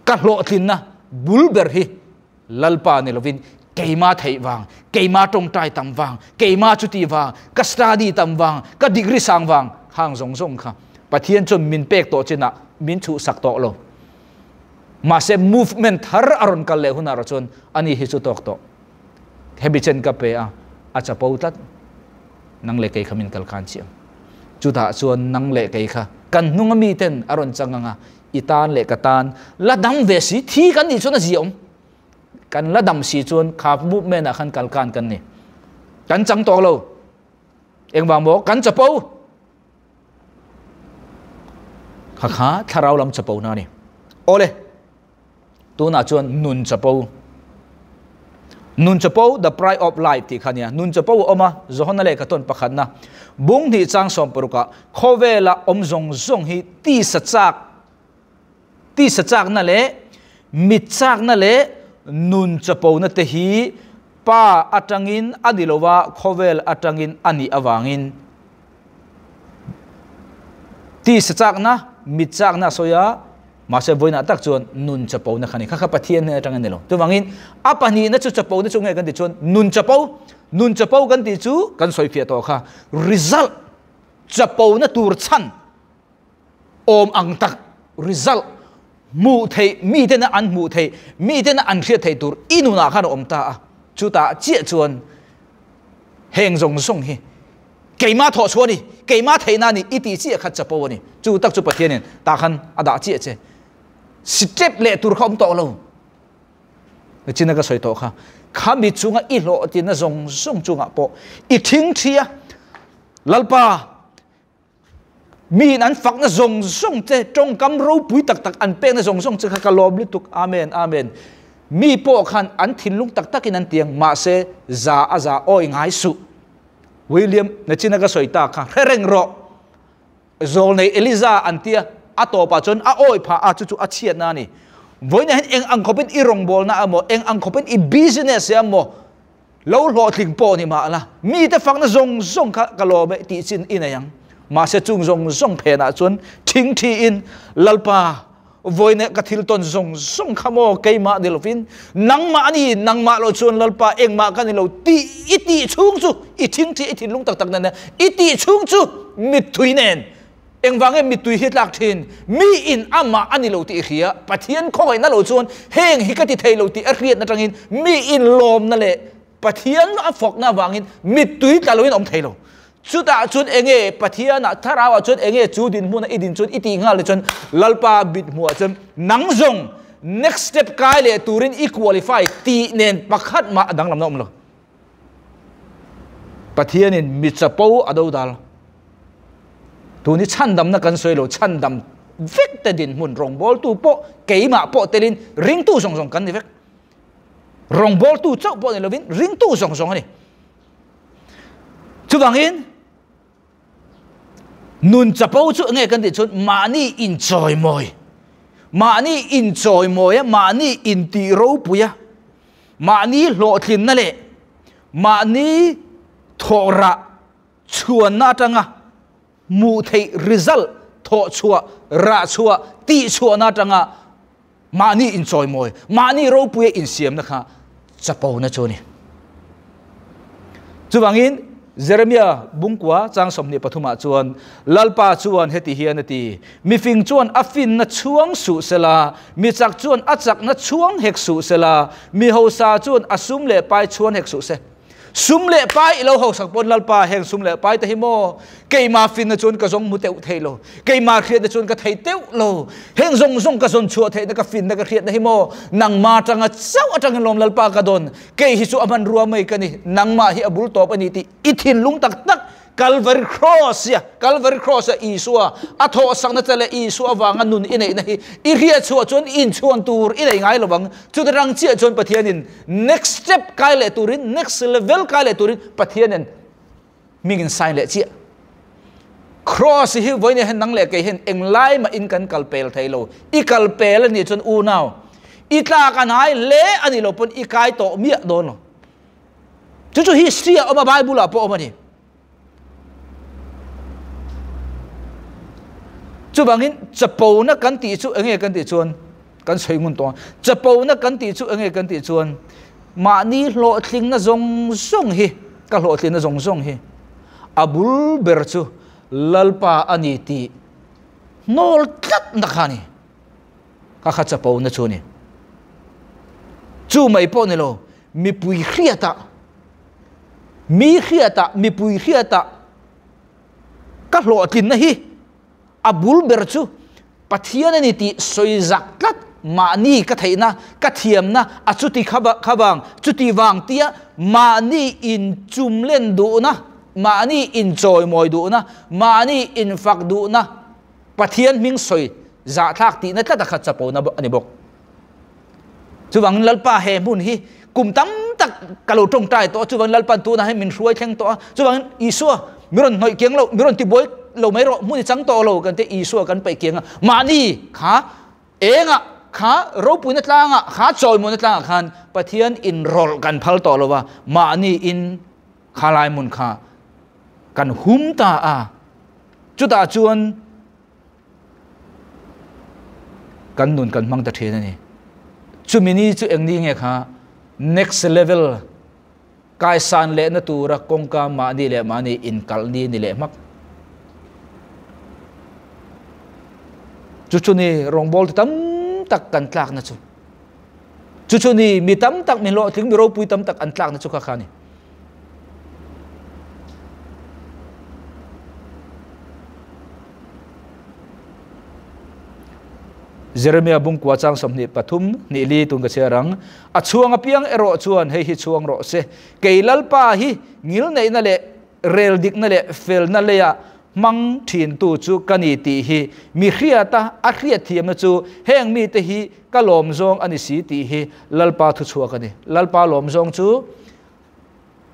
ka hlawhtlinna bul ber hi Lalpa ni lovin keima theih vang, keima tawngtai tam vang, keima chuti vang, ka study tam vang, ka degree sang vang hang zawng zawng kha Pathian chuan min pek tawh chinah min chhuhsak tawh lo. Mahse movement thar a rawn kal leh hunah erawh chuan ani hi chu tawk tawh. Hemi chen ka pe a, a chapo tlat. Nang leh kei kha min kal khan chiang. Chutah chuan nang leh kei kha kan hnunga mi ten a rawn chang ang a, i tan leh ka tan la dam ve si, thi kan nih chuan a ziaawm. Kan la dam si chuan kha movement ah khan kal khan kan ni. Kan chang tawh lo. Engvang maw? Kan chapo. Kha kha thlarau lam chapo na ni. Awle, tunah chuan nun chapo. Nun chapo, the pride of life tih kha nia. Nun chapo a awm a, Johana lehkha tawn pakhatna bung hnih chang sawm parukah khawvela awm zawng zawng hi tisa chak, tisa chakna leh mit chakna leh nun chapona te hi Pa atangin a ni lova khawvel atangin a nih avangin Tisa chakna, mit chakna a sawi a, mahse vawiinah tak chuan nun chapona kha a ni. Kha kha Pathian hnen atang a ni lo. Chuvangin a pahnihna chu chapona chu nge kan tih chuan nun chapo, nun chapo kan tih chu kan sawi fiah tawh kha. Result, chapona tur chhan awm ang tak result hmuh theih, mitena an hmuh theih, mitena an hriat theih tur i nunah khan a awm ta a. Chutah chiah chuan heng zawng zawng hi Keimah thawh chhuah a ni, keimah theihna a ni i tih chiah kha chapo a ni. Chu tak chu Pathianin tah khan a dah chiah che. Step leh tur kha awm tawh lo. China ka sawi tawh kha, khami chunga i hlawhtinna zawng zawng chungah pawh i thing thi a, Lalpa, miin an fakna zawng zawng che, tawngkam ropui tak tak an pekna zawng zawng che kha ka lawm lutuk, Amen, Amen. Mi pawh khan an thinlung tak takin an tiang, mahse za a za awi ngai suh. William, nachina ka sawi ta kha, hre reng rawh. Zawlnei Eliza an tia, a tawpah chuan a awi phah a, chu chu a chhiatna a ni. Vawiinah hian eng ang khawpin i rawngbawlna emaw, eng ang khawpin i business emaw lo hlawhtling pawh ni mah la, mite fakna zawng zawng kha ka lawm e tih chin i nei ang. Mahse chung zawng zawng phenah chuan thingthiin Lalpa, Vawiinah ka thil tawn zawng zawng kha maw keimah ni lovin nangmah a ni, nangmah lo chuan Lalpa engmah ka ni lo tih i tih chhung chu i thingthi i thinlung tak tak nen i tih chhung chu mittui nen engvang nge mittui hi tlak thin mi in amah a ni lo tih i hria Pathian khawngaihna lo chuan heng hi ka ti thei lo tih a hriatna tangin mi in lawmna leh Pathian a fawkna avangin mittui tla loin awm thei lo. Chutah chuan enge Pathianah thlarauah chuan enge chu dinhmuna i din chuan i tih nghal leh chuan Lalpa bit hmuhah chuan nang zawng next step kai leh turin i qualify tih nen pakhat mah a danglamna awm lo. Pathianin mi chapo a do dal. Tun hi chhandamna kan sawi lo, chhandam vek te dinhmun rawngbawltu pawh keimah pawh telin ringtu zawng zawng kan ni vek. Rawngbawltu chauh pawh ni lovin ringtu zawng zawng a ni. Chuvangin nun chapo chu nge kan tih chuan mahni inchawimawi, mahni inchawimawi a, mahni intih ropui a, mahni hlawhtlinna leh mahni thawhrah chhuanna atanga hmuh theih result thawhchhuah, rahchhuah, tihchhuahna atanga mahni inchawimawi, mahni ropuia insiamna kha chapona chu a ni. Chuvangin Jeremia bungkua chang 23ah chuan Lalpa chuan heti hian a ti, Mifing chuan a finna chhuang suh sela, mi chak chuan a chakna chhuang hek suh sela, mi hausa chuan a sum leh pai chhuan hek suh se. Sum leh pai i lo hausak pawn Lalpa heng sum leh pai te hi maw keimah finna chuan ka zawng hmu teuh thei lo, keimah hriatna chuan ka thei teuh lo, heng zawng zawng ka zawn chhuah theihna ka finna ka hriatna hi maw nangmah atanga chauh atangin lawm Lalpa ka dawn, kei hi chu a hmanrua mai ka ni, nangmah hi a bul tawp a ni tih i thinlung tak tak Calvary Cross ia, Calvary Cross a Isua a thawhsakna che leh Isua avanga nun i neihna hi i hriat chhuah chuan inchhuan tur i nei ngai lovang. Chuta rang chiah chuan Pathianin next step kai leh turin, next level kai leh turin Pathianin hmingin sign leh chiah. Cross hi vawiin hian nang leh kei hian englai mah in kan kal pel thei lo. I kal pel a nih chuan unau, i tlak a hnai hle a nih loh pawn i kai tawh miah dawn lo. Chu chu history ah awm a, Bible ah pawh awm a ni. Chuvangin chapona kan tih chu enge kan tih chuan kan sawi ngun tawh a. Chapona kan tih chu enge kan tih chuan mahni hlawhtlingna zawng zawng hi, ka hlawhtlinna zawng zawng hi a bul ber chu Lalpa a ni tih hnawl tlatna kha a ni. Kha kha chapo na chu ni. Chu mai pawh ni lo, mipui hriatah, mi hriatah, mipui hriatah ka hlawhtlinna hi a bul ber chu Pathian a ni tih sawi zak tlat mahni ka theihna, ka thiamna a chuti kha vang, chuti vang tia mahni inchumlen duhna, mahni inchawimawi duhna, mahni infak duhna Pathian hming sawi zahthlak tihna tlat a khat chapona a ni bawk. Chuvangin Lalpa he hmun hi kum tam tak ka lo tawngtai tawh a, chuvangin Lalpa'n tunah hian min hruai thleng tawh a, chuvangin Isua mi rawn hnawih kiang lo, mi rawn tibuai lo mai rawh, hmun i chang tawh lo kan tia Isua kan paih kiang a, mahni kha engah kha ropuina tlangah kha chawimawina tlangah khan Pathian inrawlh kan phal tawh lo va, mahni in kha lai hmun kha kan hum ta a, chutah chuan Kan nun kan hmang ta thin a ni. Chumi ni chu eng ni nge kha next level kaisan lehna tura kawngka mahni leh mahni inkalh ni ni leh hmak. Chu chu ni rawngbawltu tam tak kan tlakna chu. Chu chu ni mi tam tak mi hlawhtling mi ropui tam tak an tlakna chu kha kha ni. Jeremia bungkua chang 23 hnih li tun ka chhiar ang. A chhuang apiang erawh chuan hei hi chhuang rawh se. Kei Lalpa hi ngil neihna leh rel dikna leh felna leia hmang thintu chu ka ni tih hi mi hriata a hriatthiamna chu heng mite hi ka lawm zawng a ni si tih hi Lalpa thuchhuak a ni. Lalpa lawm zawng chu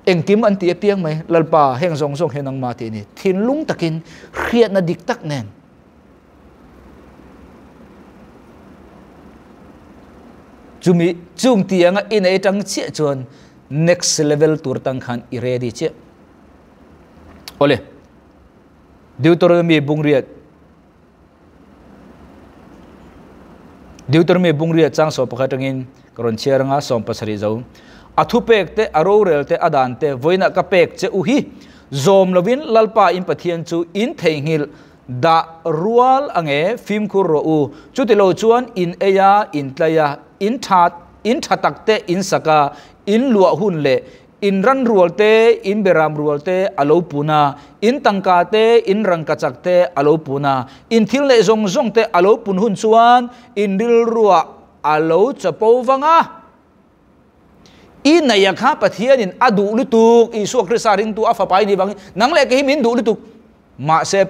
engkim an ti apiang mai, Lalpa heng zawng zawng hi nangmah tih a ni. Thinlung takin hriatna dik tak nen. Chumi chung tianga i nei tang chiah chuan next level tur tang khan i ready chiah. Awle, Deuteronomy bungriat Deuteronomy bungriat chang sawm pakhat atangin ka rawn chhiar anga 17 zo. A thupek te, a rorel te, a dan te, vawiinah ka pek che u hi zawm lovin Lalpa in Pathian chu in theihnghilh dah rual ange fimkhur rawh u. Chutilo chuan in ei a, in tlai a, in tha in tha tak te in sak a, in luah hun leh In ran rual te, in beram rual te a lo pun a, in tangka te, in rangkachak te a lo pun a, in thil neih zawng zawng te a lo pun hun chuan in rilruah a lo chapo vang a. I neih a kha Pathianin a duh lutuk, Isua Krista ringtu a fapa i nih vangin nang leh kei hi min duh lutuk. Mahse,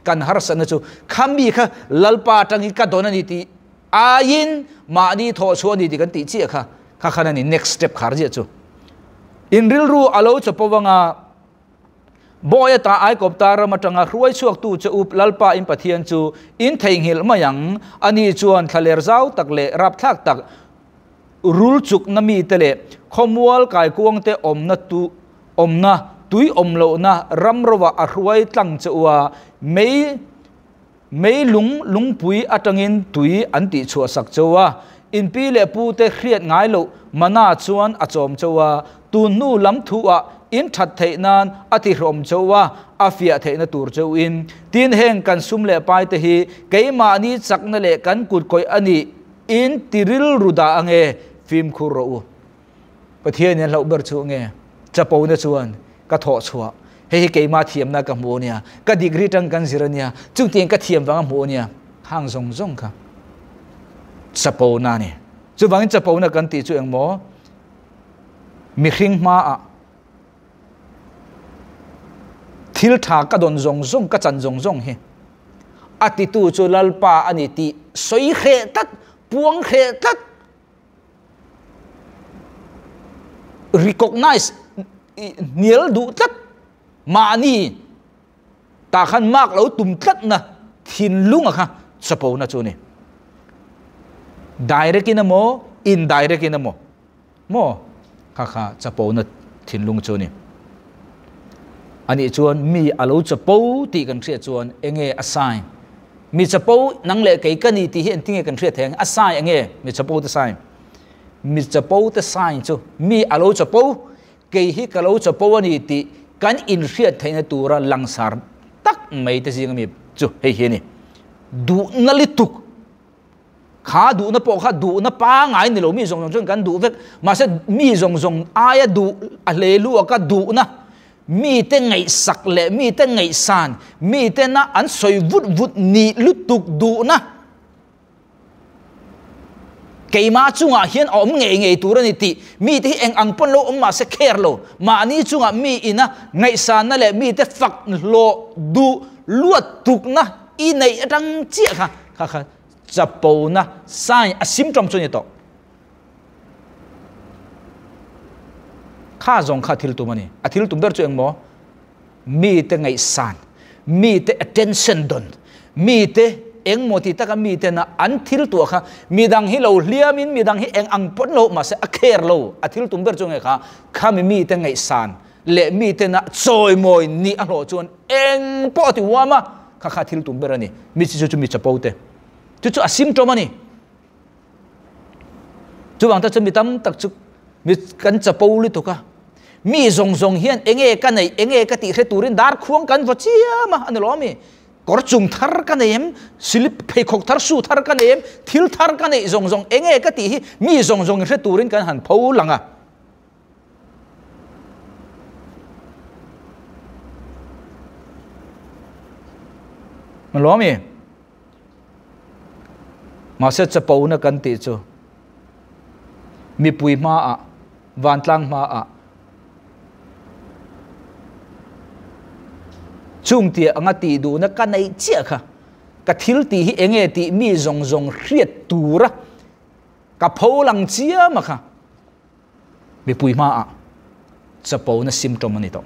kan harsatna chu khami kha Lalpa atangin ka dawn a ni tih aiin mahni thawhchhuah a ni tih kan tih chiah kha. Kha khan a ni next step khar ziah chu. In rilru a lo chapo anga Bawi ata Aikawpta ram atanga hruai chhuaktu che up Lalpa in Pathian chu in theihnghilh mai ang. Ani chuan thlaler zau tak leh rapthlak tak rul chukna mite leh khawmual kaikuangte awmna tu awmna tui awm lohna ram rovah a hruai tlang che u a, mei Mei lung lungpui atangin tui an tihchhuah sak cheu a, in pi leh pu te hriat ngai loh mana chuan a chawm cheu a, tun hnu lam thuah in that theih nan a tihrawm cheu a, a fiah theihna tur cheu in. Tin heng kan sum leh pai te hi keimahni chakna leh kan kut kawih a nih in ti rilru dah ange, fimkhur rawh u. Pathian in a hlauh ber chu nge? Chapona chuan ka thawh chhuah. Hei hi keimah thiamna ka hmu ania, ka degree tang kan zir ania, chutiang ka thiam vanga hmu ania, hang zawng zawng kha chapona a ni. Chuvangin chapona kan tih chu engmaw? Mihring hmaah thil tha ka dawn zawng zawng, ka chan zawng zawng hi a titu chu Lalpa a ni tih sawi hreh tlat, puang hreh tlat, Recognize hnial duh tlat mahni tah khan mark lo tum tlatna thinlunga kha chapona chu a ni. Direct in emaw indirect in emaw maw kha kha chapona thinlung chu a ni. Anih chuan mi a lo chapo tih kan hriat chuan enge a sign? Mi chapo nang leh kei ka ni tih hi engtinge kan hriat thei ang? A sign enge mi chapo te sign? Mi chapo te sign chu mi a lo chapo, kei hi ka lo chapo a ni tih kan inhriat theihna tura langsar tak mai te zinga mi chu hei hi a ni. Duhna lituk. Kha duhna pawh kha duhna pangai ni lo mi zawng zawng chuan kan duh vek. Mahse mi zawng zawng aia duh a hlei lu a ka duhna mite ngaihsak leh mite ngaihsan, mitena an sawi vut vut nih lutuk duhna keimah chungah hian a awm ngei ngei tur a ni tih mite hi eng ang pawn lo awm mahse kher lo. Mahni chungah mi ina ngaihsanna leh mite fak hlawh duh luat tukna i neih atang chiah kha kha kha chapona sign a symptom chu a ni tawh. Kha zawng kha thil tum a ni. A thil tum ber chu eng maw? Mite ngaihsan, mite attention dawn, mite eng maw ti taka mitena an thil tuah kha midang hi lo hliamin midang hi eng ang pawn lo mahse a care lo. A thil tum ber chu nge kha khami mite ngaihsan leh mitena chawimawi nih a hlawh chuan eng pawh a ti huam a, kha kha thil tum ber a ni. Mi chu chu mi chapo te. Chu chu a symptom a ni. Chuvang ta chu mi tam tak chu mi kan chapo lutuk a. Mi zawng zawng hian enge ka neih, enge ka tih hre turin dar khuang kan vaw chiam a, a ni lo ami? Kawr chung thar ka nei em? Silip pheikhawk thar, shoe thar ka nei em? Thil thar ka neih zawng zawng enge ka tih hi mi zawng zawng hre turin kan han pho lang a. Ni lo ami? Mahse chapona kan tih chu mipui hmaah, vantlang hmaah chung tih anga tih duhna ka neih chiah kha ka thil tih hi enge tih mi zawng zawng hriat tura ka pho lang chiam a kha mipui hmaah chapona symptom a ni tawh.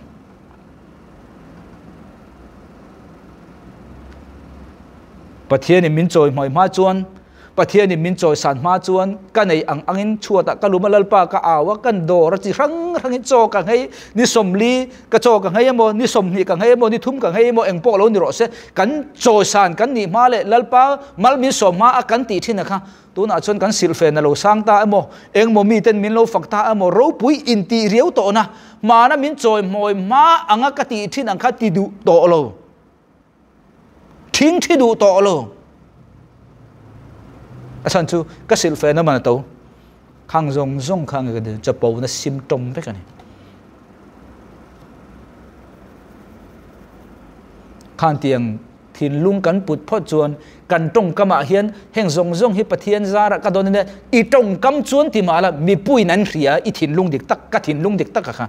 Pathianin min chawi hmai hma chuan, Pathianin min chawi san hma chuan ka nei ang angin chhuatah ka lum a, Lalpa ka au a, kan dawr a chi hrang hrangin chaw ka nghei, ni sawmli ka chaw ka nghei emaw, ni sawmhnih ka nghei emaw, ni thum ka nghei emaw, eng pawh lo ni rawh se, kan chawi san kan nih hma leh Lalpa mal min sawm hma a kan tih thin a kha Tunah chuan kan silhfen a lo sang ta emaw, engmaw miten min lo fak ta emaw, ropui intih riau tawhna, hmana min chawi hmawi hma anga ka tih thin ang kha ti duh tawh lo, thing thi duh tawh lo. A chhan chu ka silhfen a man a to, khang zawng zawng kha nge ka ti, chapo na symptom vek a ni. Khan tiang Thinlung kan put phawt chuan kan tawngkamah hian heng zawng zawng hi Pathian zarah ka dawn ania, i tawngkam chuan ti mah la mipuiin an hria i thinlung dik tak, ka thinlung dik tak a kha.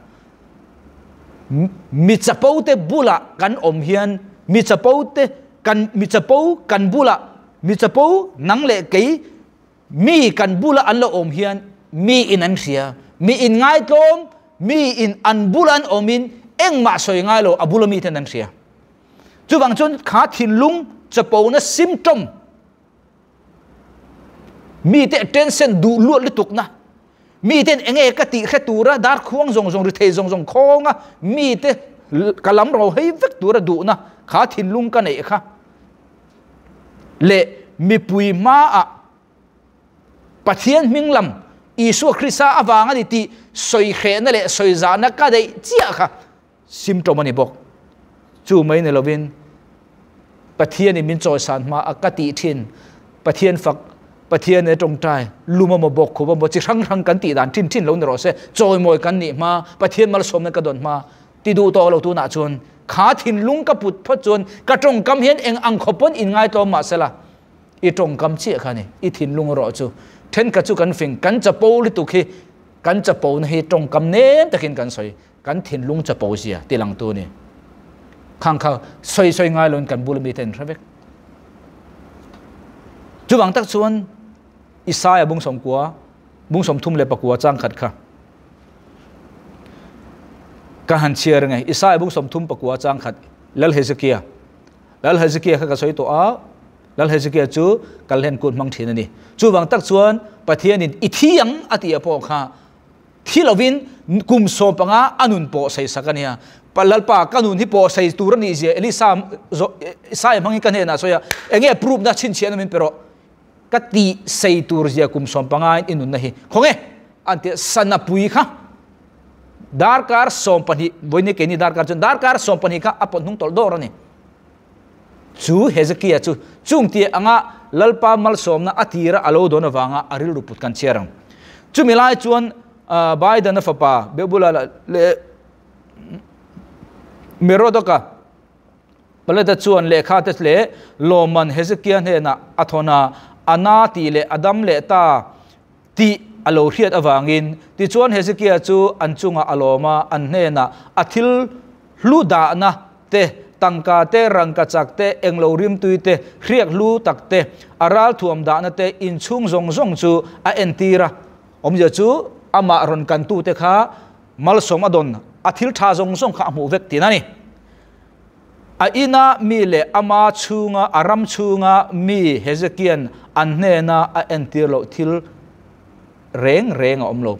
Mi chapo te bulah kan awm hian mi chapo te kan mi chapo kan bulah mi chapo nang leh kei mi kan bula an lo awm hian mi in an hria, mi in ngaitlawm, mi in an bula an awmin engmah sawi ngai lo a bula miten an hria. Chuvang chuan kha thinlung chapona symptom mite attention duh luat lutukna miten enge ka tih hre tura dar khuang zawng zawng ri thei zawng zawng khawnga mite ka lam ro hei vek tura duhna kha thinlung ka neih kha leh mipui hmaah Pathian hming lam Isua Krista avang a ni tih sawi hrehna leh sawi zahna ka neih chiah kha Symptom a ni bawk. Chu mai ni lovin Pathianin min chawisan hma a ka tih thin, Pathian fak, Pathian e tawngtai, lum emaw bawk khup emaw chi hrang hrang kan tih dan thin thin lo ni rawh se, chawimawi kan nih hma, Pathian malsawmna ka dawn hma ti duh tawh lo tunah chuan kha thinlung ka put phawt chuan ka tawngkam hian eng ang khawp pawn inngaihtlawm mah sela i tawngkam chiah kha a ni, i thinlung erawh chu thenkhat chu kan fing, kan chapo lutuk hi kan chapona hi tawngkam nem takin kan sawi. Kan thinlung chapo zia ti langtu a ni. Khang kha sawi sawi ngai loin kan bula mite an hre vek. Chuvang tak chuan Isaiah bung sawmkua, bung sawmthum leh pakua chang khat kha ka han chhiar nge. Isaiah bung sawmthum pakua chang khat Lal Hezekia. Lal Hezekia kha ka sawi tawh a, Lal Hezekia chu kalhen kut hmang thin a ni. Chuvang tak chuan Pathianin i thi ang a tih a pawh kha Thi lovin kum sawm panga a nun pawh sei sak a nia. Lalpa, ka nun hi pawh sei tur a nih zia Elisa Isaiah hmangin ka hnenah sawi a, enge proof na chhinchhiahna min pe rawh. Ka tih sei tur zia kum 15 in i nunna hi. Khawnge? An ti a, sana pui kha darkar 12, vawiin keini darkar chuan darkar 12 kha a pawt hnung tawlh dawr a ni. Chu Hezekia chu chung tia anga Lalpa malsawmna a tira a lo dawn avanga a rilru put kan chhiar ang. Chumi lai chuan Biden-a fapa Bebula leh Merodaka Paleta chuan lehkha te leh lawmman Hezekia hnenah a thawn a, a na tih leh a dam leh ta tih a lo hriat avangin. Tichuan Hezekia chu an chungah a lawm a, an hnenah a thil hlu dahna te, tangka te, rangka chak te, englo rimtui te, hriak hlu tak te, a ralthuam dahna te, inchhung zawng zawng chu a entir a. Awmzia chu amah rawn kantute kha malsawm a dawn, a thil tha zawng zawng kha a hmuh vek tihna a ni. A ina mi leh ama chhunga, a ram chhunga mi Hezekia'n an hnena a entir loh thil reng reng a awm lo.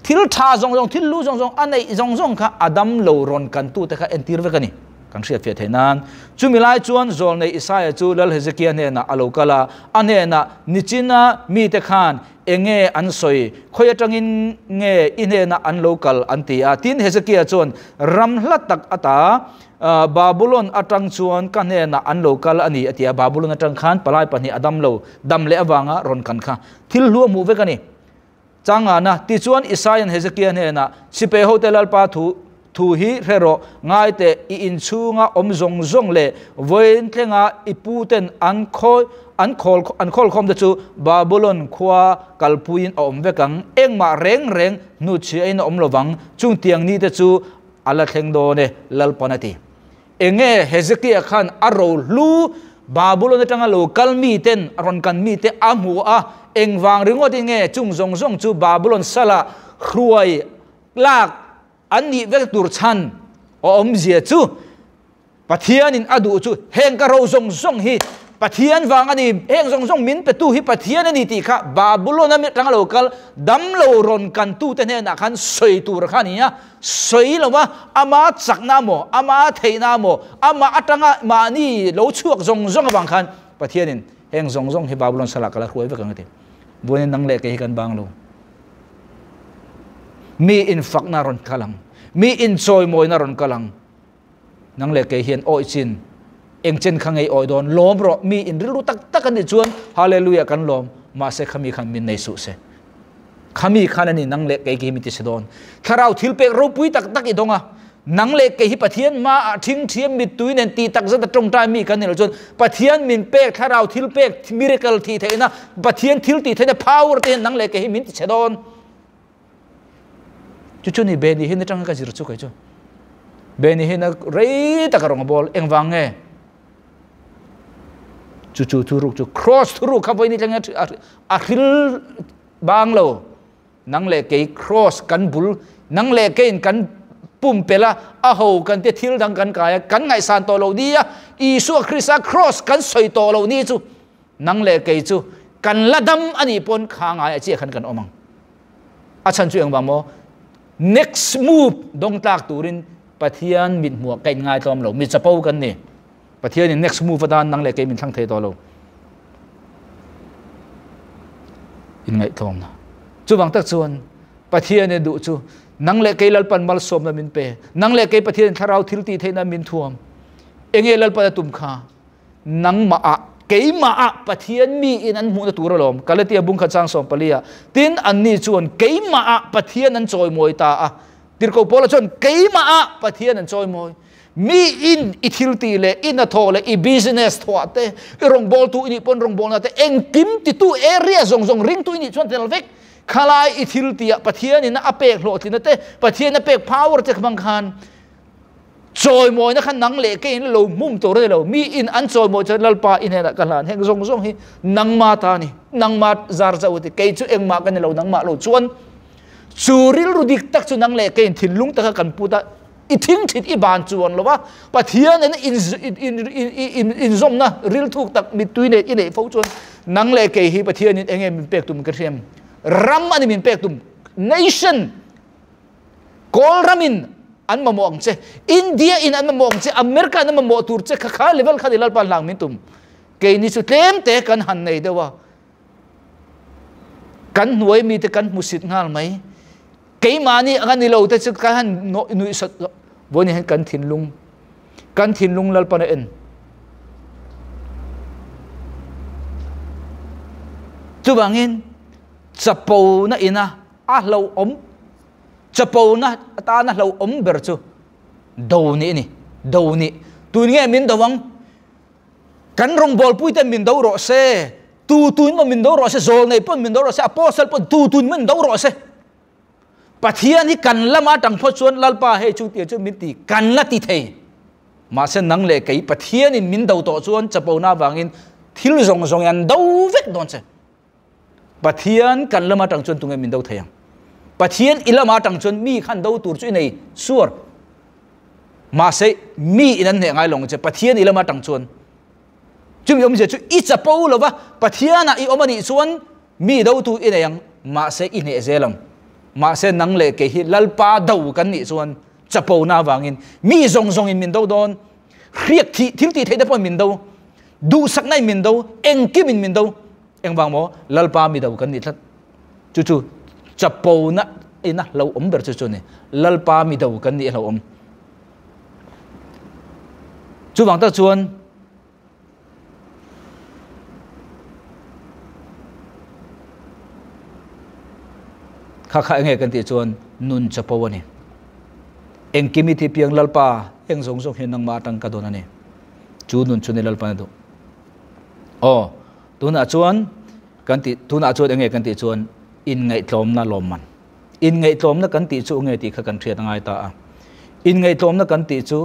Thil tha zawng zawng, thil lu zawng zawng, a neih zawng zawng kha a dam lo rawn kantute kha entir vek a ni. Kan hriat fiah theih nan. Chumi lai chuan zawlnei Isaia chu Lal Hezekia hnenah a lo kal a, a hnenah, Nichina mite khan Enge an sawi? Khawi atangin nge i hnenah an lo kal? an ti a. Tin, Hezekia chuan, Ram hla tak ata, Babulon atang chuan ka hnenah an lo kal a ni, a ti a. Babulon atang khan palai pahnih a dam lo, dam leh avanga rawn kan kha thil hlu a hmuh vek a ni. Changana, Tichuan, Isaia'n Hezekia hnenah, Sipai hote Lalpa thu, Thu hi hre rawh, ngai teh, i inchhunga awm zawng zawng leh vawiin thlenga i puten an khawi an khawl an khawlkhawm te chu Babulon khua kalpuiin a awm vek ang, engmah reng reng hnuchhiahin a awm lo vang, chung tiang ni te chu a la thleng dawn e, Lalpan a ti. Enge Hezekiah khan a rohlu Babulon atanga lo kal miten a rawn kan mite a hmu a, engvang ringawtin nge chung zawng zawng chu Babulon salah hruai lak An nih vek tur chhan a awmzia chu Pathianin a duh chu heng ka ro zawng zawng hi Pathian vang a ni, heng zawng zawng min petu hi Pathian a ni tih kha Babulon a atanga lo kal damlo rawn kantute hnenah khan sawi tur kha a ni a, sawi lo va ama chakna maw, ama theihna maw, amah atanga mahni lo chhuak zawng zawng avang khan Pathianin heng zawng zawng hi Babulon salah ka la hruai vek ang a ti. Buaina nang leh kei hi kan bang lo. Mi infakna rawn kal ang. Mi inchawimawina rawn kal ang. Nang leh kei hian awih chin eng chen kha ngei awih dawn lawm rawh. Mi in rilru tak tak an nih chuan Hallelujah kan lawm. Mahse khami khan min nei suh se. Khami khan a ni nang leh kei khi mi ti si dawn. Thlarau thil pek ropui tak tak i dawng a. Nang leh kei hi Pathian hmaah ṭhingṭhiam mittui nen tih tak zet a ṭawngṭai mi kan ni lo chuan Pathian min pek thlarau thil pek miracle thih theihna Pathian thil tih theihna power te hian nang leh kei hi min ti chhe dawn. Chu chu ni Beni hin aṭanga ka zir chu kei chu. Beni hin a rei tak a rawng a bawl engvang nge? Chu chu thuruk chu cross thuruk kha vawiin thleng a hril bang lo. Nang leh kei cross kan bul, nang leh keiin kan pumpelh a, a ho kan tia thil dang kan kai a, kan ngaihsan tawh loh ni a, Isua Krista cross kan sawi tawh loh ni chu nang leh kei chu kan la dam a nih pawn kha ngai a chiah khan kan awm ang. A chhan chu engvang maw? Next move dawng tlak turin Pathian mithmuah ka inngai tlawm lo, mi chapo kan ni. Pathianin next move atan nang leh kei min thlang thei tawh lo. Inngaihtlawmna. Chuvang tak chuan Pathianin duh chu nang leh kei Lalpan malsawmna min pe. Nang leh kei Pathianin thlarau thil tih theihna min thuam. Enge Lalpan a tum kha? Nangmah ah, keimah ah Pathian mi in an hmuhna tur alawm. Galatia bungkhat chang 14 ah tin anni chuan keimah ah Pathian an chawimawi ta a. Tirhkoh Paula chuan keimah ah Pathian an chawimawi. Mi in i thil tih leh i hnathawh leh i business thuah te, i rawngbawltu i nih pawn rawngbawlna te, engkim titu area zawng zawng ringtu i nih chuan tel vek. Khalai i thil tihah Pathianin a pek hlawhtlinna te, Pathian a pek power te hmang khan chawimawina kha nang leh keiin lo hmum tur a ni lo. Mi in an chawimawi chuan Lalpa i hnenah ka hlan heng zawng zawng hi nangma ta a ni, nangma zar zauh a ti, kei chu engmah ka ni lo nangmah lo chuan chu rilru dik tak chu nang leh keiin thinlung taka kan put a, I thingthit i ban chuan lo va, Pathian nen inzawmna rilthuk tak mittui nei i neih fo chuan nang leh kei hi Pathianin eng nge min pek tum ka hriam? Ram a ni min pek tum. Nation, Kawl ramin an mamawh ang che, India in an mamawh ang che, America in an mamawh tur che kha kha level kha ni Lalpa hlang min tum. Keini chu tlem te kan han nei deuh a, kan hnuai mite kan hmusit nghal mai. Keimahni anga ni lo te chu kan han nuih sat vawiin hian kan thinlung kan thinlung Lalpan a en. Chuvangin chapo na ina a hlo awm chapo na atana hlo awm ber chu do ni ni do ni tun nge min do wang kan rong bol pui te min do ro se tu tun ma min do ro se zol nei pon min do ro se apostle pon tu tun min do ro se Pathian hi kan lama tang pho chuan lalpa hei chu tia chu min ti kan la ti thei ma se nang le kei Pathian in min do to chuan chapo na wangin thil zong zong yan do vek don che Pathian kan lama tang chuan tunge min do theiang Pathian ilama tang chuan mi khan do tur chu nei suar ma se mi in an ne ngai long che Pathian ilama tang chuan chumi om je chu i chapo lova Pathiana i omani chuan mi do tu inayang ma se i ne zelam ma se nang le ke hi lalpa do kan ni chuan chapo na wangin mi zong zong in min do don riak thi thil ti thei da pon min do du sak nai min do eng kim in min do eng wang mo lalpa mi do kan ni that chu chu chapo na ina lo om ber chu chu ni lalpa mi do kan ni lo om chu wang ta chuan kha kha nge kan ti chuan nun chapo ani eng kimi ti piang lalpa eng zong zong hin nang ma tang ka don ani chu nun chu ni lalpa na du o tuna chuan kan ti tuna chuan enge kan ti chuan in ngai tlom na lom man in ngai tlom na kan ti chu nge ti kha kan thiat ngai ta a in ngai tlom na kan ti chu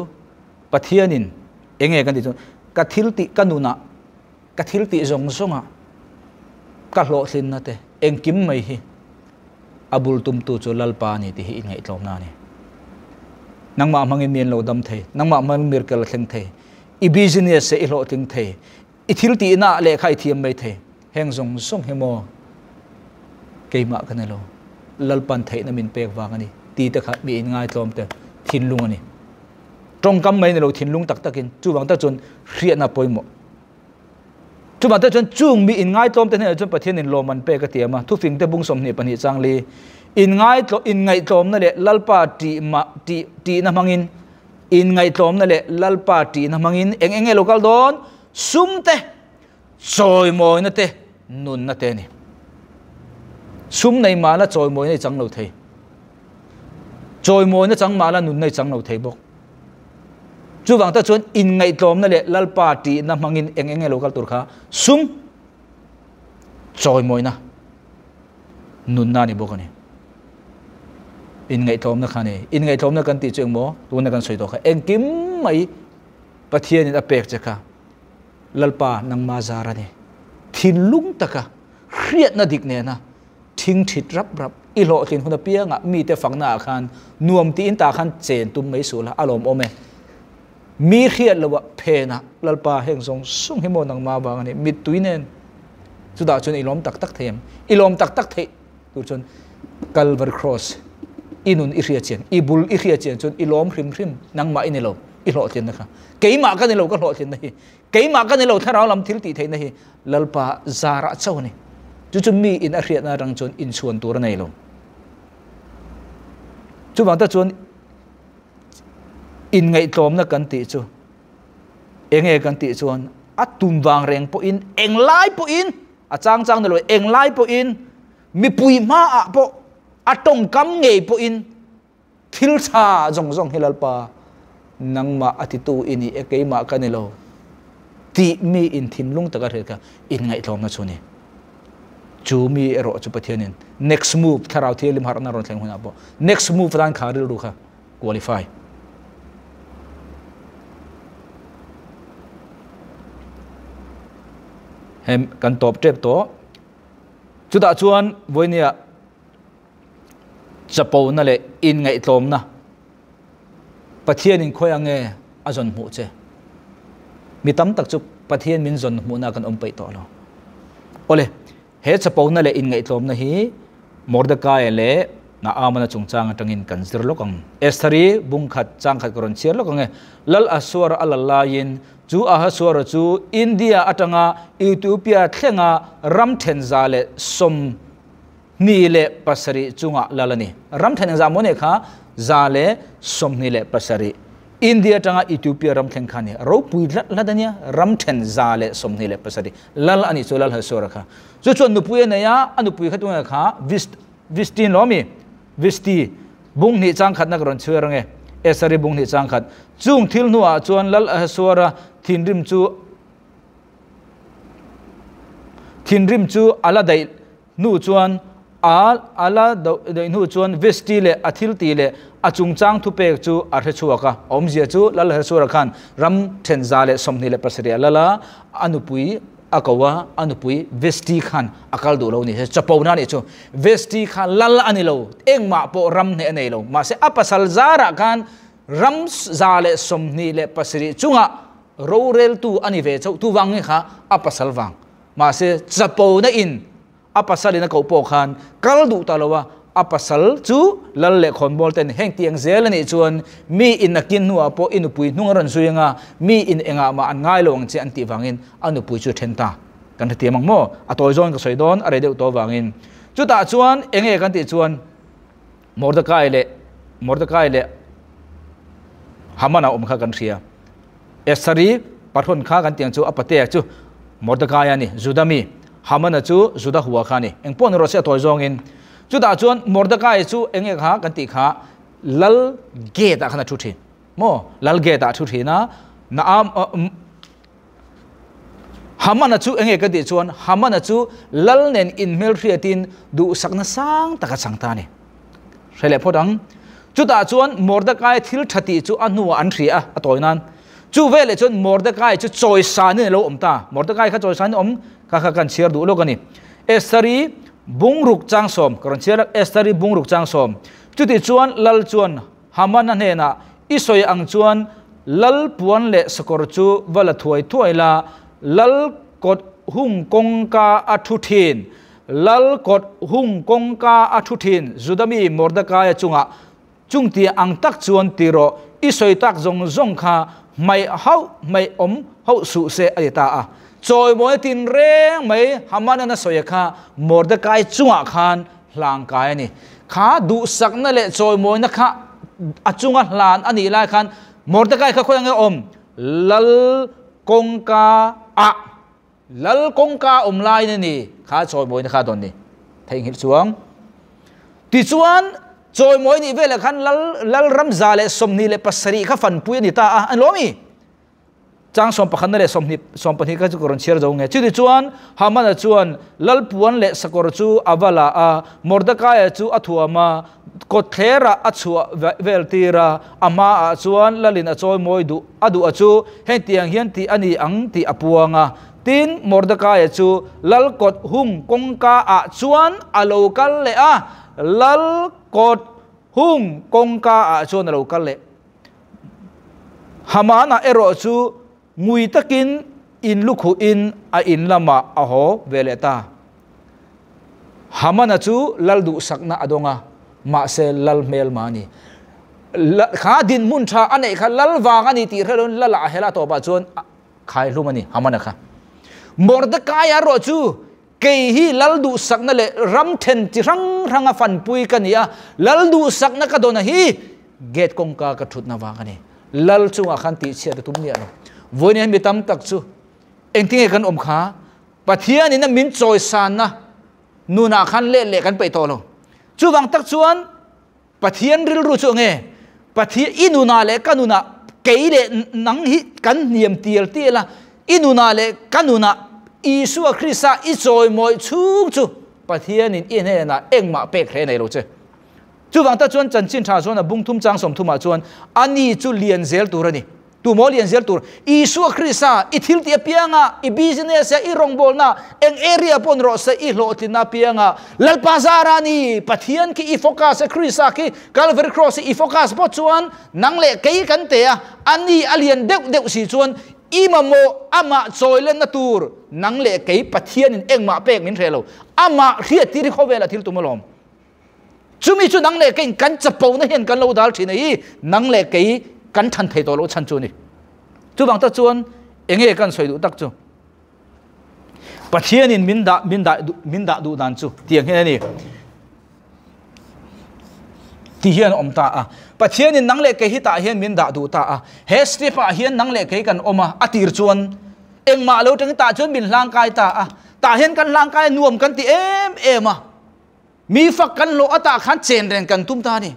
Pathianin enge kan ti chu ka thil ti kanuna ka thil ti zong zonga ka hlo thlin na te eng kim mai hi abul tum tu chu lalpa ni ti hi in ngai tlom na ni nangma mangin mian lo dam thei nangma mang miracle thleng thei i business se i hlo tling thei i thil ti na le khai thiam mai thei heng zong zong hi mo keima kan lo lalpan thei na min pek wang ani ti te kha mi in ngai tlom te thin lung ani tong kam mai ni lo thin lung tak takin chu wang ta chun hriat na poimo chu wang ta chun chung mi in ngai tlom te ne chun Pathian in loman pe ka tiama thu fing te bung som ni pani chang li in ngai tlo in ngai tlom na le lalpa ti ma ti ti na mangin in ngai tlom na le lalpa ti na mangin eng enge local don sum te choi moi na te nun na te ni sum nei ma la choi moi nei chang lo thei choi moi na chang ma la nun nei chang lo thei bok chu wang ta chuan in ngai tlom na le lalpa ti na mangin eng enge local tur kha sum choi moi na nun na ni bok ani in ngai tlom na kha ni in ngai tlom na kan ti cheng mo tu na kan soi to kha eng kim mai Pathian in a pek che kha lalpa nang ma zara ni thin lung taka hriat na dik ne na thing thit rap rap i lo thin huna pianga mi te fangna khan nuam ti in ta khan chen tum mai su la alom ome mi hriat lawa phe na lalpa heng song sung hi mo nang ma wang ani mit tuinen chu da chun ilom tak tak them ilom tak tak the tu chun Calvary Cross inun i hria chen ibul i hria chen chun ilom hrim hrim nang ma inilo i hlo thin na kha keima kan ilo ka hlo thin na hi keima kan ilo tharau lam thil ti theina hi lalpa zara chawni chu chu mi in a hriat na rang chun in chuan tur nei lo chu wang ta chuan in ngai tlom na kan ti chu enge kan ti chuan a tum wang reng po in eng lai po in a chang chang lo eng lai po in mi pui ma a po a tong kam ngei po in thil tha zong zong hi lalpa nangma atitu ini e keima kanilo ti mi in thinlung taka re ka in ngai tlom na chuni chu mi ero chu Pathianin next move tharau thilim har na ron thleng huna po next move ran kharil ru kha qualify hem kan top tep to chuda chuan voinia chapo na le in ngai tlom na Pathianin khoi ange a zon mu che mi tam tak chu Pathian min zon mu na kan om pai to lo ole he chapo na le in ngai tlom na hi Mordecai le na amana chungchang atangin kan zir lokang Esthari bungkhat changkhat koron chiar lokang lal aswar alalayin chu ahaswar chu India atanga Ethiopia thlenga ramthen za le som ni le pasari chunga lalani ramthen za mone kha za le som ni le pasari India atanga Ethiopia ram thleng kha a ni. Ropui hlat hlat a nia, ram then 127 lal a nih chu Lal Hasuara kha. Chu chuan nupui a nei a, a nupui kha tunge kha Vist, Vistin lo ami? Visti, bung hnih chang khatna ka rawn chhiar ange. Esari bung hnih chang khat. Chung thil hnuah chuan Lal Ahasuara thinrim chu thinrim chu a la daih hnu chuan a a la daih hnu chuan Vesti leh a thil tih leh a chungchang thupek chu a hre chhuak a. Awmzia chu Lal Ahasuara khan ram then 127 a lal a, a nupui a ko a, a nupui Vesti khan a kal duh lo ni. He chapona nih chu Vesti kha lal a ni lo, engmah pawh ram hneh a nei lo. Mahse a pasal zarah khan ram 127 chungah roreltu a ni ve chauh. Tu vang nge kha? A pasal vang. Mahse chapona in a pasalin a koh pawh khan kal duh ta lo a, a pasal chu lal leh khawnbawl ten heng tiang zel a nih chuan mi in a kin hnuah pawh i nupui hnung a rawn zui anga mi in engah mah an ngai lo ang che an tih vangin a nupui chu a then ta. Kan hrethiam ang maw? A tawi zawn ka sawi dawn a rei deuh tawh vangin. Chutah chuan enge kan tih chuan Mordecai leh Mordecai leh Haman a awm kha kan hria. Estheri pathawn kha kan tiang chu a patea chu Mordecai a ni, Juda mi. Hamana chu Juda hua kha a ni. Eng pawh ni rawh se a tawi zawngin. Chutah chuan Mordecai chu enge kha kan tih kha lal gate ah khan a thu thin. Maw? Lal gate ah a thu thin a, Naam Hamana chu enge ka tih chuan Hamana chu lal nen inhmelhriatin duhsakna sang tak a chang ta a ni. Hre leh phawt ang. Chutah chuan Mordecai thil tha tih chu a hnuah an hria a, a tawi nan. Chu veleh chuan Mordecai chu chawisanin a lo awm ta. Mordecai kha chawisanin awm kha kha kan chhiar duh lawk a ni. Estheri bungruk changsawm, ka rawn chhiar a, Estheri bungruk changsawm. Chutih chuan lal chuan Hamana hnenah, I sawi ang chuan lal puan leh sakawr chu va la thuai thuai la, lal kawt hung kawngka a thu thin, lal kawt hung kawngka a thu thin Juda mi Mordekaia chungah chungtia ang tak chuan ti rawh, i sawi tak zawng zawng kha hmaih hauh hmaih awm hauh suh se a ti ta a. Chawimawi tinreng mai Hamana sawi kha Mordekai chungah khan hlangkai a ni. Kha duhsakna leh chawimawina kha a chunga hlan a nih lai khan Mordecai kha khawi ange awm? Lal kawngka ah, Lal kawngka awm laiin a ni kha chawimawina kha a dawn ni. Theihnghilh chuang. Tichuan chawimawi nih velah khan Lal Lal ram 127 kha fanpui a ni ta a, an lawm i. Chang sawmpakhatna leh sawmhnih sawmpahnih kha chu ka rawn chhiar zo nge. Chutih chuan Hamana chuan lalpuan leh sakawr chu a va la a, Mordekaia chu a thuam a, kawtthlerah a chhuah vel tir a, a hmaah chuan lalin a chawi mawi duh a duh a chu hengtiang hian tih a ni ang tih a puang a. Tin, Mordekaia chu lal kawt hung kawngka ah chuan a lo kal leh a, lal kawt hung kawngka ah chuan a lo kal leh. Hamana erawh chu ngui takin in lukhuhin a in lamah a haw ve leh ta. Hamana chu lal duhsakna a dawng a, mahse lal hmelma a ni. Kha dinhmun tha a neih kha lal vang a ni tih hre loin lal ah a hel a tawpah chuan khaihlum a ni Hamana kha. Mordecai erawh chu Kei hi lal duhsakna leh ram then chi hrang hranga fanpui ka ni a, lal duhsakna ka dawna hi gate kawngka ka thutna vang a ni. Lal chungah khan tihchhiat a tum miah lo. Vawiin hian mi tam tak chu engtinge kan awm kha? Pathianin a min chawisanna nunah khan let leh kan peih tawh lo. Chuvang tak chuan Pathian rilru chu enge? Pathian i nunah leh ka nunah kei leh nang hi kan hniam tial tial a, i nunah leh ka nunah Isua Krista i chawimawi chhung chu Pathianin i hnenah engmah pek hle nei lo che. Chuvang ta chuan chanchin tha chuan a bung thum chang sawmthumah chuan ani chu lian zel tur a ni. Tu maw lian zel tur? Isua Krista i thil tih apianga, i business a, i rawngbawlna, eng area pawh ni rawh se, i hlawhtlinna apianga Lalpa zara ni, Pathian khi i focus a, Krista khi Calvary Cross i focus pawh chuan nang leh kei kan te a, ani a lian deuh deuh si chuan i mamawh amah chawilenna tur nang leh kei Pathianin engmah pek min hreh lo, amah hriattir hi khawvelah thil tum alawm. Chumi chu nang leh keiin kan chapona hian kan lo dal thin a hi, nang leh kei kan than thei tawh loh chhan chu a ni. Chuvang tak chuan enge kan sawi duh tak chu? Pathianin min dah min dah min dah duh dan chu tiang hian a ni. Ti hian awm ta a. Pathianin nang leh kei hi tah hian min dah duh ta a. He step ah hian nang leh kei kan awm a, a tir chuan engmah lo tangin tah chuan min hlangkai ta a. Tah hian kan hlangkai a nuam kan ti em em a. Mi fak kan hlawh a tah khan chen reng kan tum ta a ni.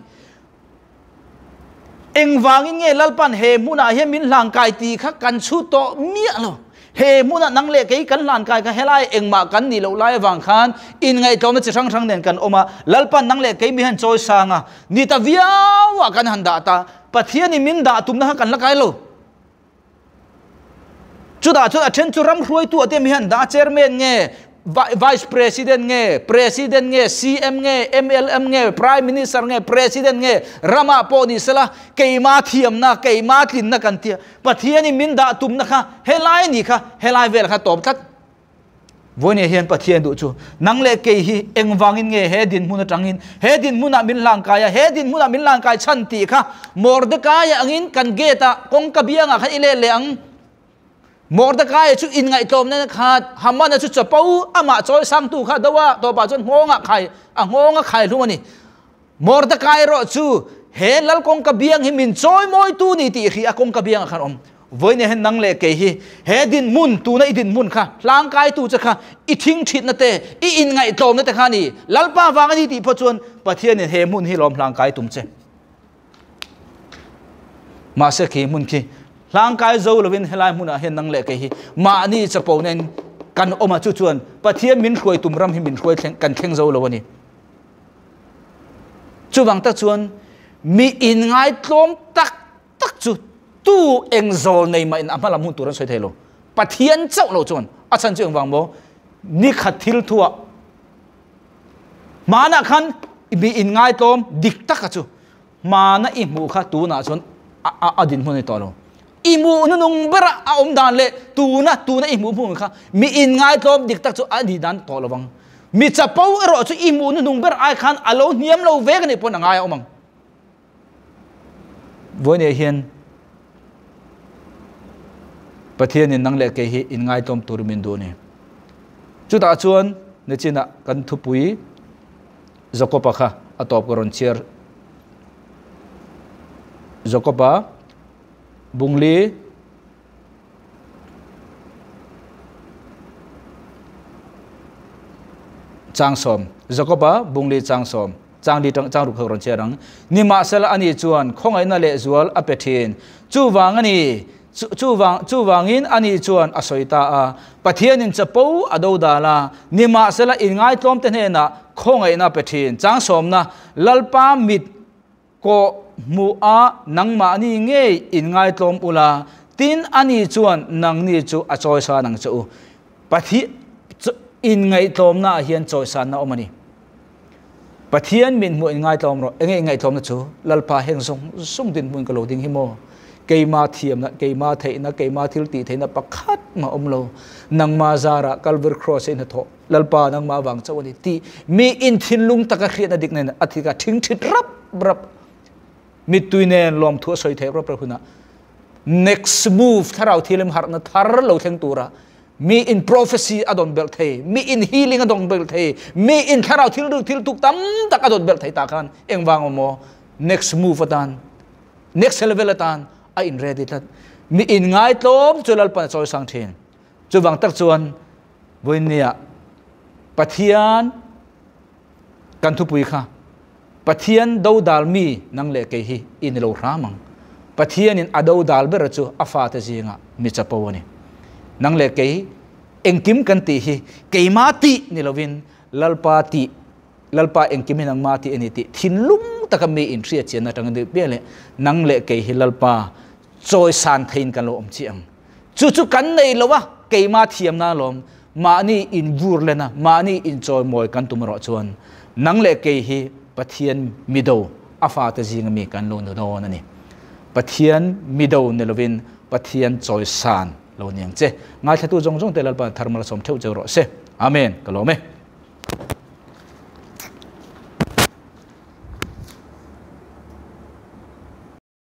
Engvangin nge Lalpan he hmunah hian min hlangkai tih kha kan chhut tawh miah lo. He hmunah nang leh kei kan hlankai kha helai engmah kan nih loh lai avang khan inngaihtlawmna chi hrang hrang nen kan awm a, Lalpan nang leh kei mi han chawi sang a, ni ta viauah kan han dah ta, Pathianin min dah tumna kha kan la kai lo. Chutah chuan a then chu ram hruaitu te mi han dah a, Chairman nge, Vice President nge, President nge, CM nge, MLM nge, Prime Minister nge, President nge, ramah pawh ni sela keima thiamna, keima tlinna kan tia. Pathianin min dah tumna kha helai ni kha helai vel kha tawp tlat. Vawinia hian Pathian duh chu nang leh kei hi engvangin nge he dinhmun atangin he dinhmunah min hlangkai a, he dinhmunah min hlangkai chhan tih kha Mordekaia angin kan gate ah kawngka biangah khan i let leh ang. Mordekaia chu inngaihtlawmna kha Hamana chu chapo amah chawi sangtu kha do a, tawpah chuan nghawngah khai a nghawnga khai hlum a ni. Mordekai erawh chu he lal kawngka biang hi min chawi mawitu ni tih hrih a kawngka biangah khan awm. Vawiin hian nang leh kei hi he dinhmun, tuna i dinhmun kha hlangkaitu che kha i thing thitna te, i inngaihtlawmna te kha a ni. Lalpa vang a ni tih pawh chuan Pathianin he hmun hi lawm hlangkai tum che. Mahse khi hmun khi hlangkai zo lovin helai hmunah hian nang leh kei hi mahni chapo nen kan awm a, chu chuan Pathian min hruai tum ram hi min hruai thleng kan thleng zo lo a ni. Chuvang tak chuan mi inngai tlawm tak tak chu tu eng zawl nei mah in a hmalam hun tur an sawi thei lo. Pathian chauh lo chuan a chhan chu engvang maw? Ni khat thil thuah hmanah khan mi inngai tlawm dik taka chu hmana i hmuh kha tunah chuan a dinhmun a ni tawh lo. I hmuh hnunung bera a awm dan leh tuna tuna i hmuh hmuh kha mi inngaitlawm dik tak chu a nih dan tawh lovang. Mi chapo erawh chu i hmuh hnuhnung ber ai khan a lo hniam lo vek a nih pawn a ngai a awm ang. Vawinia hian Pathianin nang leh kei hi inngaitlawm turin min duh a ni. Chutah chuan nichinah kan thupui Jakob-a kha a tawp ka rawn chhiar. Jakob-a Bungli Changsawm Jakoba Bungli Changsawm Changli tang Changruk ho rawn chhiar ang. Nimahsela ani chuan khawngaihna leh zual a pe thin. Chuvang ani chuvang chuvangin ani chuan a sawi ta a. Pathianin chapo a do dal a. Nimahsela inngaitlawm te hnenah khawngaihna a pe thin. Changsawmna Lalpa mit Kawh hmuh a nangmahni ngei in ngaitlawm ula, tin ani chuan nangni chu a chawisan ang che u. Pathian in ngaihtlawmna ah hian chawisanna awm a ni. Pathian min hmuh in ngaitlawm rawh. Enge in ngaihtlawmna chu? Lalpa heng zawng zawng dinhmun ka lo ding hi maw? Keima thiamna, keima theihna, keima thil tih theihna pakhat mah awm lo. Nangma zarah Kalvar Kraws a inhnathawh. Lalpa nangmah avang chauh a ni tih mi in thinlung taka hriatna dik nen a thik a thing thit rap rap mittui nen lawmthu a sawi theih rap rap hunah next move thlarau thilim harhna thar lo thleng tura mi in prophecy a dawn belh thei mi in healing a dawn belh thei mi in thlarau thil ru thil tuk tam tak a dawn belh thei ta khan engvang maw next move atan next level atan a in ready tlat mi in ngai tlawm chu Lalpan a chawi sang thin chuvang tak chuan Vawinia Pathian kan thupui kha Pathian dodal mi nang leh kei hi i ni lo hram ang. Pathianin a dodal ber chu a fate zingah mi chapo a ni. Nang leh kei engkim kan tih hi keima tih ni lovin Lalpa tih Lalpa engkim hi nangma tih a ni tih thinlung taka mi inhriat chian atangin duh piah leh nang leh kei hi Lalpa chawisan theiin kan lo awm chiah ang. Chu chu kan nei lo a, keima thiamna alawm, mahni invur len a, mahni inchawimawi kan tum erawh chuan nang leh kei hi Pathian mido a fate zinga mi kan lo ni dawn a ni. Pathian mido ni lovin Pathian chawisan lo ni ang che. Ngaithlatu zawng zawng te Lalpa thar malsawm theuh cheu rawh se. Amen. Ka lawm e.